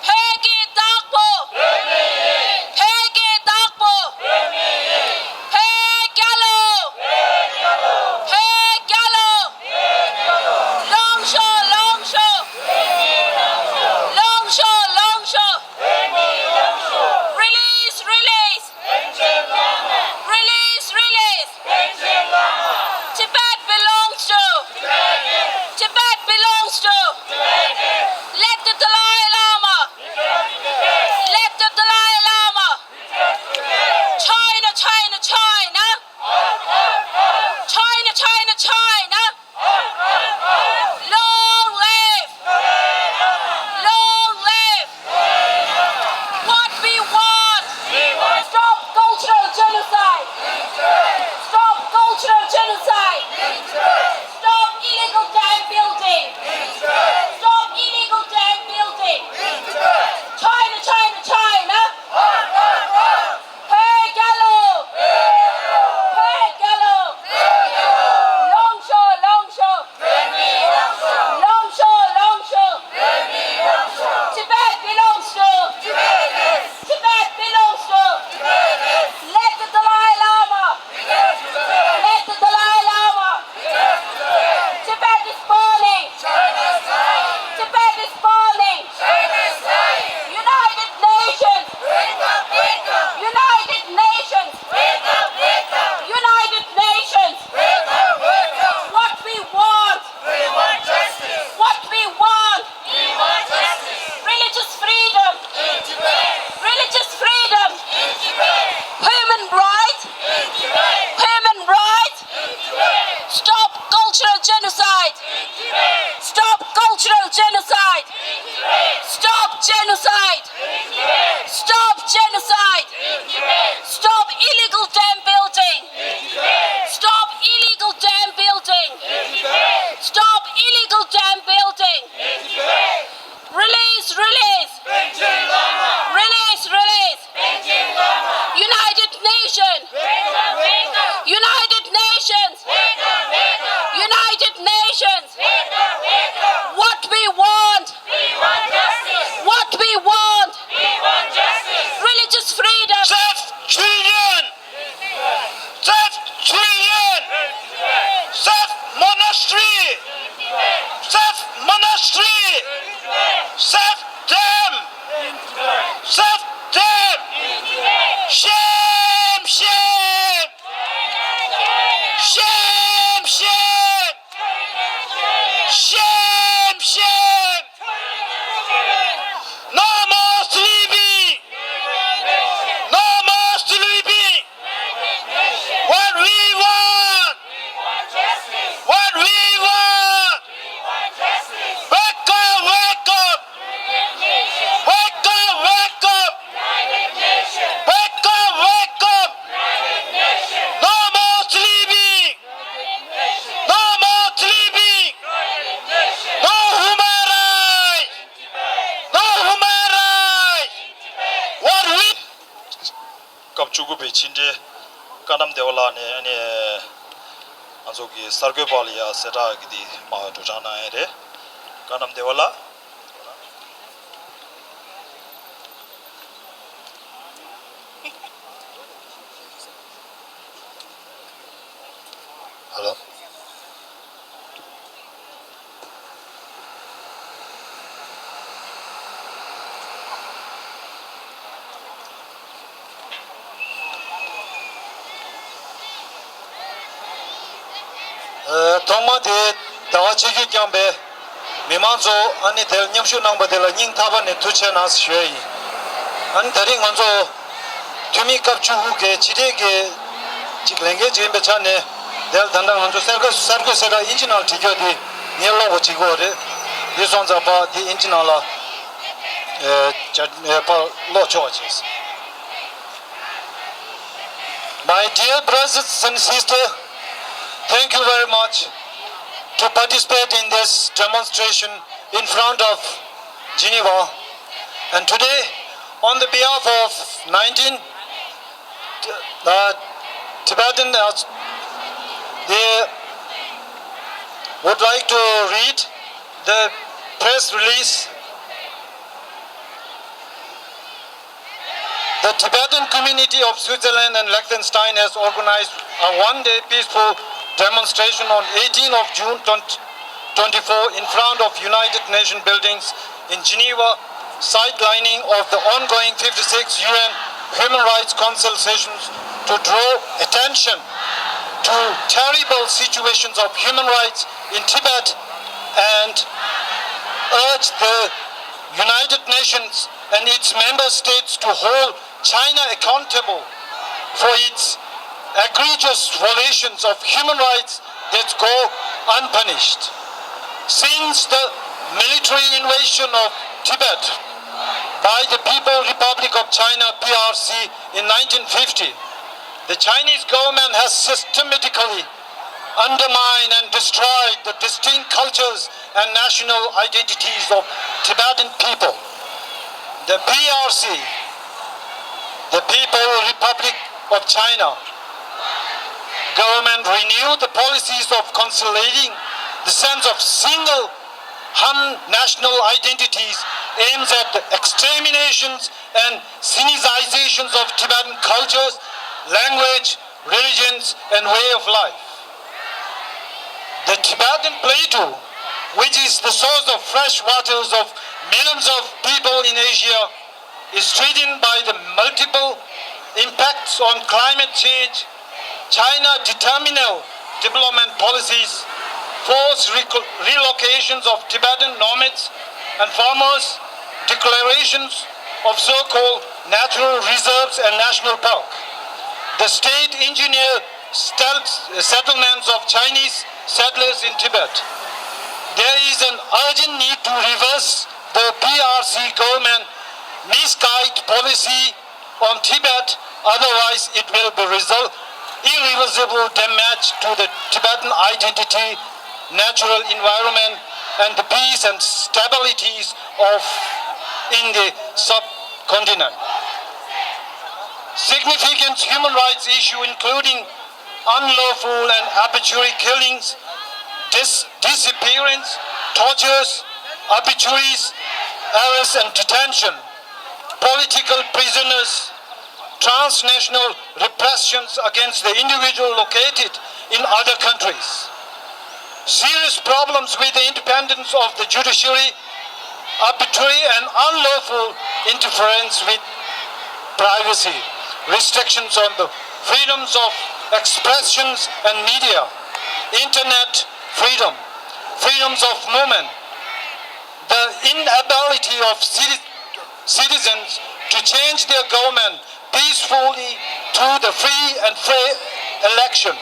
བོད་ཀྱི་བདག་པོ། བོད་ཀྱི་བདག་པོ། བོད་རྒྱལ་ལོ། བོད་རྒྱལ་ལོ། ལོངས་ཤོག་ལོངས་ཤོག་ལོངས་ཤོག་ལོངས་ཤོག་སྐབས་བཅུ་དགུ་པའི་ཕྱི་འབྲེལ་བཀའ་གདམས་བདེ་བ་ལགས་ནས་ཨ་ནི་ང་ཚོ་གི་གསར་འགོད་པ་ལ་ཡ་གསལ་བསྒྲགས་ཀྱི་དེ་མ་སྒྲོག་སྦྱང་གནང་ཡས་རེད། བཀའ་གདམས་བདེ་བ་ལགས། ཧ་ལོ། ཐོག་མ་དེ་ཟླ་བ་ཆེ་ཤོས་བསྐྱངས་པའི་མི་མང་ཚོ་ཨ་ནི་དེར་མཉམ་ཞུགས་གནང་པ་དེ་ལ་སྙིང་ཐག་པ་ནས་ཐུགས་རྗེ་ཆེ་གནང་ཞུ་ཡ་ཡིན། ཨ་ནི་ད་རིང་ང་ཚོ་འཐུས་མི་སྐབས་བཅུ་དགུ་གི་ཕྱི་འབྲེལ་གྱི་ཅིག་ལས་འགན་ཅིག་ཡིན་པའི་ཆ་ནས་དེར་ད་ལྟ་ང་ཚོ་གསར་འགོད་གསར་འགོད་གསལ་བསྒྲགས་ཨིན་ཇི་ནང་ལ་བྲིས་རྒྱུ་དེ་ངས་ཀློག་པ་བྱེད་དགོས་རེད། དེ་སོང་ཙང་ཕར་དེ་ཨིན་ཇི་ནང་ལ་ཨེ་ཅ་ཨེ་ཕར་ཀློག་ཆོག་པ་བྱས། My dear brothers and sisters, thank you very much to participate in this demonstration in front of Geneva. And today, on the behalf of nineteen uh, Tibetan, uh, they would like to read the press release. The Tibetan community of Switzerland and Liechtenstein has organized a one-day peaceful demonstration on eighteenth of June twenty twenty-four in front of United Nations buildings in Geneva, sidelining of the ongoing fifty-sixth U N Human Rights Council sessions to draw attention to terrible situations of human rights in Tibet and urge the United Nations and its member states to hold China accountable for its egregious violations of human rights that go unpunished. Since the military invasion of Tibet by the People's Republic of China, P R C, in nineteen fifty, the Chinese government has systematically undermined and destroyed the distinct cultures and national identities of Tibetan people. The P R C, the People's Republic of China, government renewed the policies of consolidating the sense of single Han national identities, aims at the exterminations and Sinizations of Tibetan cultures, language, religions, and way of life. The Tibetan plateau, which is the source of fresh waters of millions of people in Asia, is threatened by the multiple impacts on climate change, China determinal development policies, forced reco- relocations of Tibetan nomads and farmers, declarations of so-called natural reserves and national park. The state engineer stealth settlements of Chinese settlers in Tibet. There is an urgent need to reverse the P R C government misguided policy on Tibet, otherwise it will be result irreversible damage to the Tibetan identity, natural environment, and the peace and stabilities of in the subcontinent. Significant human rights issue, including unlawful and arbitrary killings, dis- disappearance, tortures, arbitraries, arrests and detention, political prisoners, transnational repressions against the individual located in other countries, serious problems with the independence of the judiciary, arbitrary and unlawful interference with privacy, restrictions on the freedoms of expressions and media, internet freedom, freedoms of movement, the inability of citi- citizens to change their government peacefully through the free and fair election,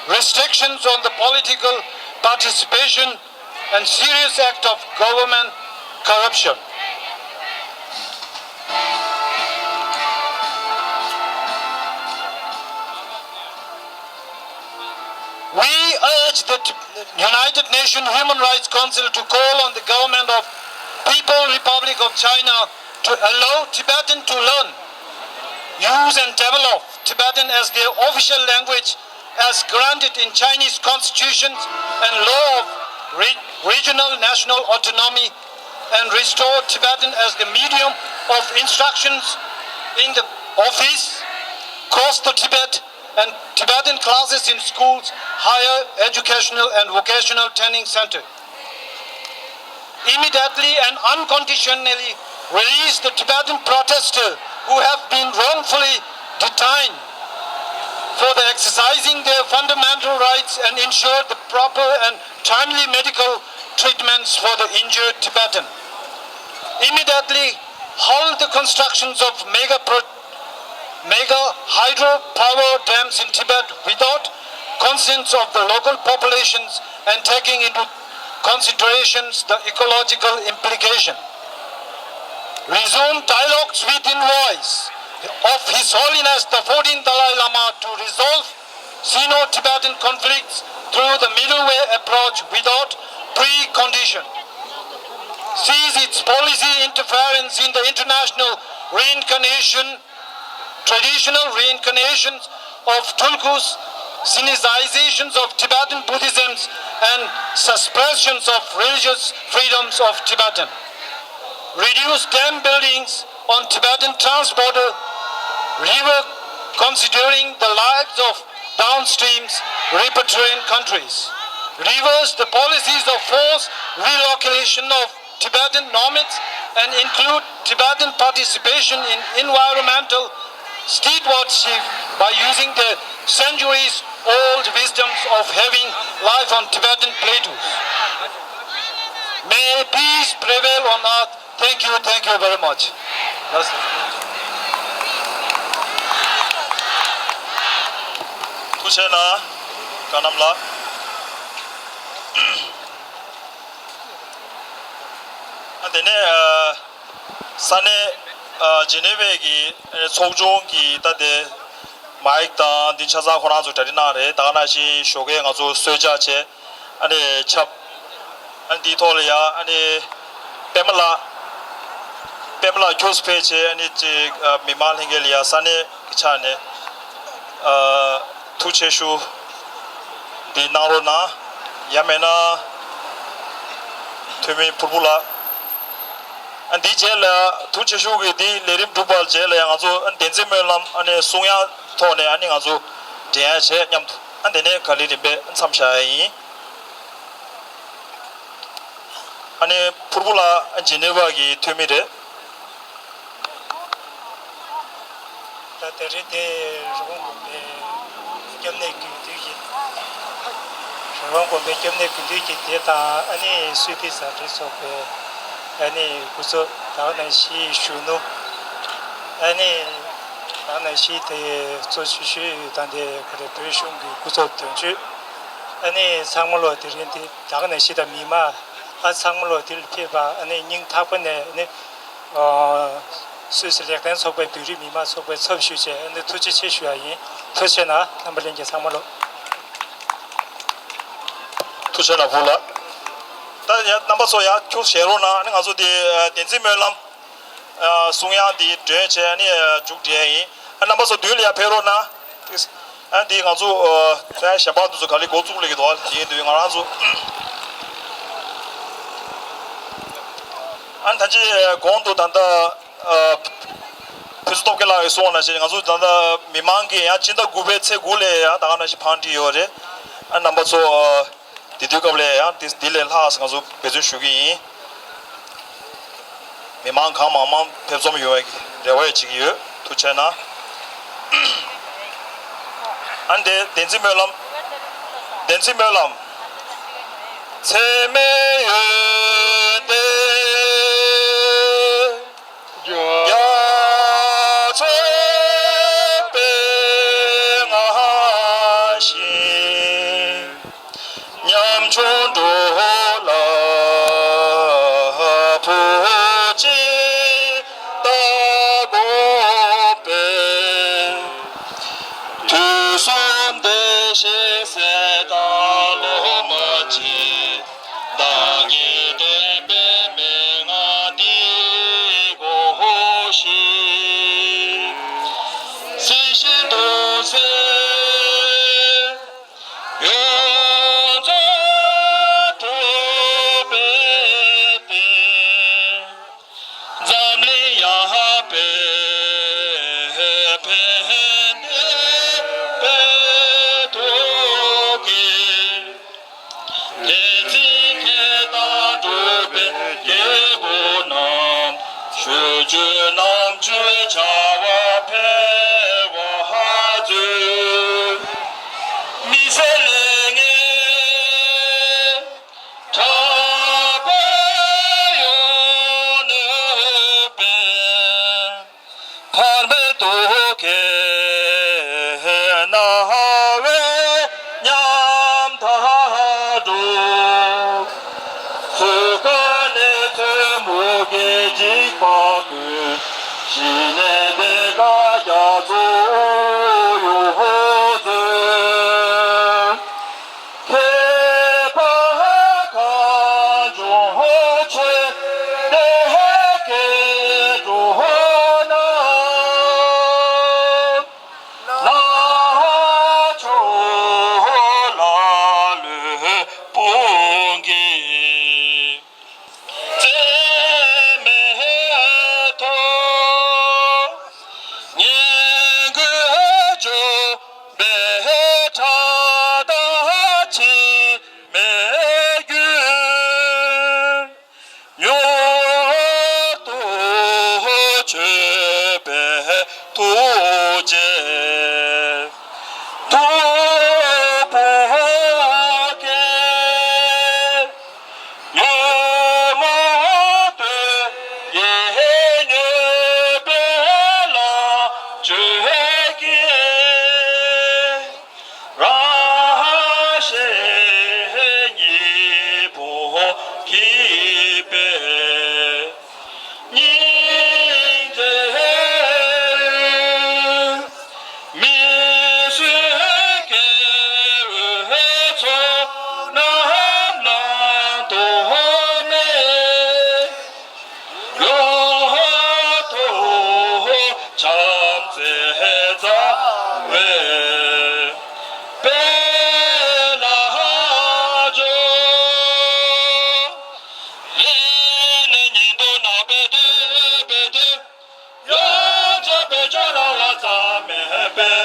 restrictions on the political participation and serious act of government corruption. We urge the United Nations Human Rights Council to call on the government of People Republic of China to allow Tibetan to learn Use and develop Tibetan as their official language as granted in Chinese constitutions and law of re- regional national autonomy, and restore Tibetan as the medium of instructions in the office, cross the Tibet, and Tibetan classes in schools, higher educational and vocational training center. Immediately and unconditionally release the Tibetan protesters who have been wrongfully detained for the exercising their fundamental rights and ensure the proper and timely medical treatments for the injured Tibetan. Immediately halt the constructions of mega pro- mega hydropower dams in Tibet without consents of the local populations and taking into considerations the ecological implication. Resume dialogues with envoys of His Holiness the fourteenth Dalai Lama to resolve Sino-Tibetan conflicts through the middle way approach without precondition. Cease its policy interference in the international reincarnation traditional reincarnations of Tulkus, Sinicizations of Tibetan Buddhisms, and suppressions of religious freedoms of Tibetan. Reduce dam buildings on Tibetan transborder river, considering the lives of downstreams repatriant countries. Reverse the policies of forced relocation of Tibetan nomads and include Tibetan participation in environmental stewardship by using the centuries old wisdoms of having life on Tibetan plateaus. May peace prevail on earth. Thank you, thank you very much. ཐུགས་རྗེ་གནང་། བཀའ་གནང་ལགས། ཨ་དེ་ནས་ཨ་ས་གནས་ཨ་ཇི་ནི་ཝའི་གི་ཨ་ཚོགས་ཆུང་གི་ད་དེ་མའིག་དང་འདི་ཆ་ཚང་ཁོ་རང་ཚོ་གྲ་སྒྲིག་གནང་རེད། ད་ག་ནང་བཞིན་ཞོགས་ཀས་ང་ཚོ་གསོལ་ཇ་བྱས། ཨ་ནི་ཆབ། ཨ་ནི་འདིའི་ཐོག་ལ་ཡ་ཨ་ནི་པད་མ་ལགས། པད་མ་ལགས་ཁྱོད་ཕེབས་བྱས་ཨ་ནི་ཅིག་ཨ་མི་མང་ལྷན་རྒྱས་ལ་ཡ་ས་གནས་ཀྱི་ཆ་ནས་ཨ་ཐུགས་ཆེ་ཞུ། འདི་གནང་རོགས་གནང་། ཡང་མེད་ན་འཐུས་མི་ཕུར་བུ་ལགས། ཨ་འདིའི་རྗེས་ལ་ཐུགས་ཆེ་ཞུ་གི་འདི་ལས་རིམ་གྲུབ་པར་རྗེས་ལ་ཡང་ང་ཚོ་ཨ་བདེན་ཚིག་སྨོན་ལམ་ཨ་ནི་གསུང་ཡག་ཐོག་ནས་ཨ་ནི་ང་ཚོ་འགྲན་ཡག་བྱས་མཉམ་དུ། ཨ་དེ་ནས་ག་ལེ་རིམ་པས་མཚམས་བཞག་ཡ་ཡིན། ཨ་ནི་ཕུར་བུ་ལགས་ཇི་ནི་ཝ་གི་འཐུས་མི་རེད། ད་དེ་རིང་དེ་རི་བོང་དགོན་པའི་སྐྱབས་གནས་དགེ་འདུན་གྱི། རི་བོང་དགོན་པའི་སྐྱབས་གནས་དགེ་འདུན་གྱི་སྡེ་དང་ཨ་ནི་སུད་སི་བཟའ་འབྲེལ་ཚོགས་པའི་ཨ་ནི་སྐུ་ཚབ། ད་ག་ནང་བཞིན་གཞོན་ནུ། ཨ་ནི་ད་ག་ནང་བཞིན་དེ་གཙོ་ཆེ་ཤོས་ད་ལྟའི་ག་རེ་བོད་གཞུང་གི་སྐུ་ཚབ་དོན་གཅོད། ཨ་ནི་ཚང་མ་ལོ་དེ་རིང་དེ་ད་ག་ནང་བཞིན་ད་མི་མང་ཨ་ཚང་མ་ལོ་དེ་ལ་ཕེབས་པ་ཨ་ནི་སྙིང་ཐག་པ་ནས་ཨ་ནི། ཨ་སུད་སི་ལེགས་ལྡན་ཚོགས་པའི་བོད་རིགས་མི་མང་ཚོགས་པའི་ཚབ་ཞུས་བྱས་ཨ་ནི་ཐུགས་རྗེ་ཆེ་ཞུ་ཡ་ཡིན། ཐུགས་རྗེ་གནང་རྣམ་པ་ལྷན་རྒྱས་ཚང་མ་ལོ། ཐུགས་རྗེ་གནང་བུ་ལགས། ད་ཡ་རྣམ་པ་ཚོ་ཡ་ཁྱུག་བཞེས་རོགས་གནང་། ཨ་ནི་ང་ཚོ་དེ་ཨ་བདེན་ཚིག་སྨོན་ལམ་ཨ་གསུང་ཡག་འདི་མགྲོན་བྱས་ཨ་ནི་ཨ་མཇུག་སྒྲིལ་ཡ་ཡིན། ཨ་རྣམ་པ་ཚོ་མདུན་ལ་ཡ་ཕེབས་རོགས་གནང་། ཨ་འདི་ང་ཚོ་ཨ་ད་གཞན་པ་དེ་ཚོ་ག་ལེ་འགོ་བཙུགས་ལེ་གི་འདུག་ཨ། དེ་ཡིན་དུས་ང་རང་ཚོ་ཨ་ད་ཅི་གོང་དུ་ད་ལྟ་ཨ་ཕུན་ཚོགས་སྟོབས་རྒྱལ་ལགས་ཀྱིས་གསུངས་པ་ནང་བཞིན་ང་ཚོ་ད་ལྟ་མི་མང་གིས་ཡང་སྤྱི་ཟླ་དགུ་པའི་ཚེས་དགུ་ལ་ཡང་ད་ག་ནང་བཞིན་བང་སྒྲིག་ཡོད་རེད། ཨ་རྣམ་པ་ཚོ་ཨ་དེ་དུས་སྐབས་ལ་ཡང་དེ་དེ་ལས་ལྷག་ང་ཚོ་འབད་བརྩོན་ཞུ་གི་ཡིན། མི་མང་གང་མང་མང་ཕེབས་འཛོམས་ཡོང་བའི་རེ་བ་ཡང་བྱེད་ཀྱི་ཡོད། ཐུགས་རྗེ་གནང་། ཨ་ནི་དེ་བདེན་ཚིག་སྨོན་ལམ། བདེན་ཚིག་སྨོན་ལམ། ཚད་མེད་ཡོན་ཏན་རྒྱ་ཆེན་པའི་ངང་བཞིན། ཉམ་ཆུང་འགྲོ་ལ་བུ་གཅིག་ལྟ་དགོངས་པས། དུས་གསུམ་བདེ་གཤེགས་སྲས་དང་སློབ་མ་ཆེ། བདག་གིས་བསྟན་པའི་མན་ངག་འདི་གོ་ཞིག། ཕན་བདེ་བའི་ཐོག་གི། བདེན་ཚིག་ཁེ་དང་འགྲོ་བའི་སྐྱེ་བོ་རྣམས། ཆོས་སྤྱོད་རྣམ་དཔྱོད་བྱ་བ་འཕེལ་བར་མཛོད། མི་ཟད་ལས་ངན་དྲག་པོ་ཡོང་ནུས་པས། འཕར་མའི་རྡོ་ཁའི་རྣ་བས་ཉམ་ཐག་འགྲོ། གཟུགས་ཁ་ནས་མཚན་མོ་སྐད་ཅིག་པ་ཀུན། ཕྱི་ནས་དེ་ཀ་རྒྱ་མཚོ་གཡོ་མཛོད། ཁྱད་པར་གངས་ལྗོངས་ཆེ་དེ་སྐད་འགྲོ་ན། ནག་ཕྱོགས་ལ་ལུས་སྤུན་གྱི། བརྩེ་མེད་ཐོག་ངན་གུས་སྦྱོར་བའི་ཁྲག་དང་འཆི་མེད་རྒྱུན། མྱུར་དུ་ཆོད་པའི་ཐུགས་རྗེ་ཐུགས་ཕུགས་ཀྱིས། ཉོན་མོངས་དུས་ཀྱི་མྱོས་པའི་ལམ་བཅུད་ཀྱིས། རང་གཞན་གཉིས་ཕུང་འཁྱིད་པའི་སྙིང་རྗེ། མི་བཟོད་སྐྱེ་བོའི་ཚོགས་རྣམས་བླང་དོར་མེད། ཡོངས་རྫོགས་བྱམས་བརྩེ་རྩ་བའི་དཔལ་ལ་འབྱོར། ལས་ནི་ཉིད་དུ་བརྣག་པའི་དུས་པའི་དུས། ཡོངས་རྫོགས་བོད་ལྗོངས་རང་ལ་རྩ་མེད་པའི།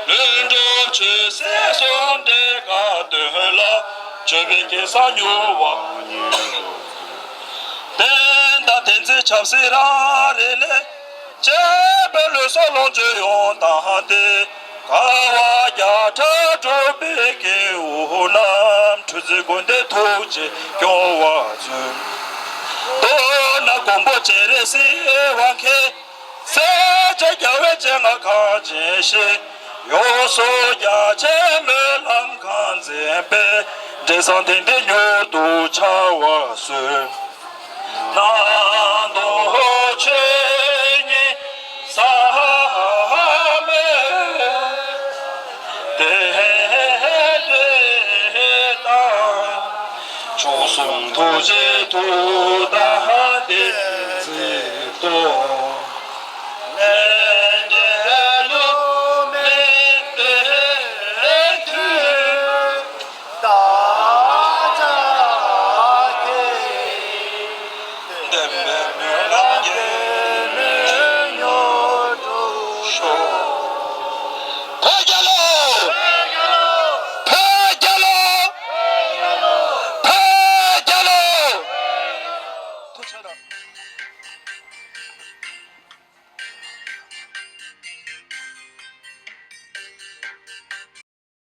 ལྷུན་གྲུབ་ཆོས་སྲིད་ཟུང་འབྲེལ་དགའ་སྟོན་ལ། མཆོད་པའི་སྐལ་བཟང་མྱུར་བར་མྱུར། བསྟན་དང་བསྟན་འཛིན་ཆབ་སྲིད་རང་རེ་ལས། བཅས་པའི་ལུས་སྲོག་ལོངས་སྤྱོད་ཡོངས་བཏང་སྟེ། དཀའ་བ་བརྒྱ་ཕྲག་སྒྲོལ་བའི་སྐྱེ་བོ་རྣམས། འཁྲུལ་རྩོད་ཀུན་ལས་ཐུགས་རྗེས་སྐྱོང་བར་མཛོད། མདོར་ན་མགོན་པོ་སྤྱན་རས་གཟིགས་དབང་མཁས། སྲས་བཅས་རྒྱལ་བའི་སྤྱན་སྔར་གངས་ཅན་ཞིང་། ཡོངས་སུ་རྒྱ་ཆེན་སྨོན་ལམ་གང་མཛད་པའི། འབྲས་བཟང་དེ་འདྲའི་མྱུར་དུ་འཆར་བར་གསོལ། སྣང་སྟོང་ཆོས་ཉིད་ཟབ་མོའི་བདེན་བདེན་དང་། མཆོག་གསུམ་ཐུགས་རྗེའི་མཐུ་དང་བདེན་ཚིག་སྟོང་། ལས་འབྲས་བསླུ་མེད་བདེན་མཐུས། བདག་ཅག་གི་བདེན་པའི་སྨོན་ལམ་རྒྱུན་མི་ཉམས་འགྲུབ་ཤོག་བོད་རྒྱལ་ལོ། བོད་རྒྱལ་ལོ། བོད་རྒྱལ་ལོ། ཐུགས་རྗེ་གནང་།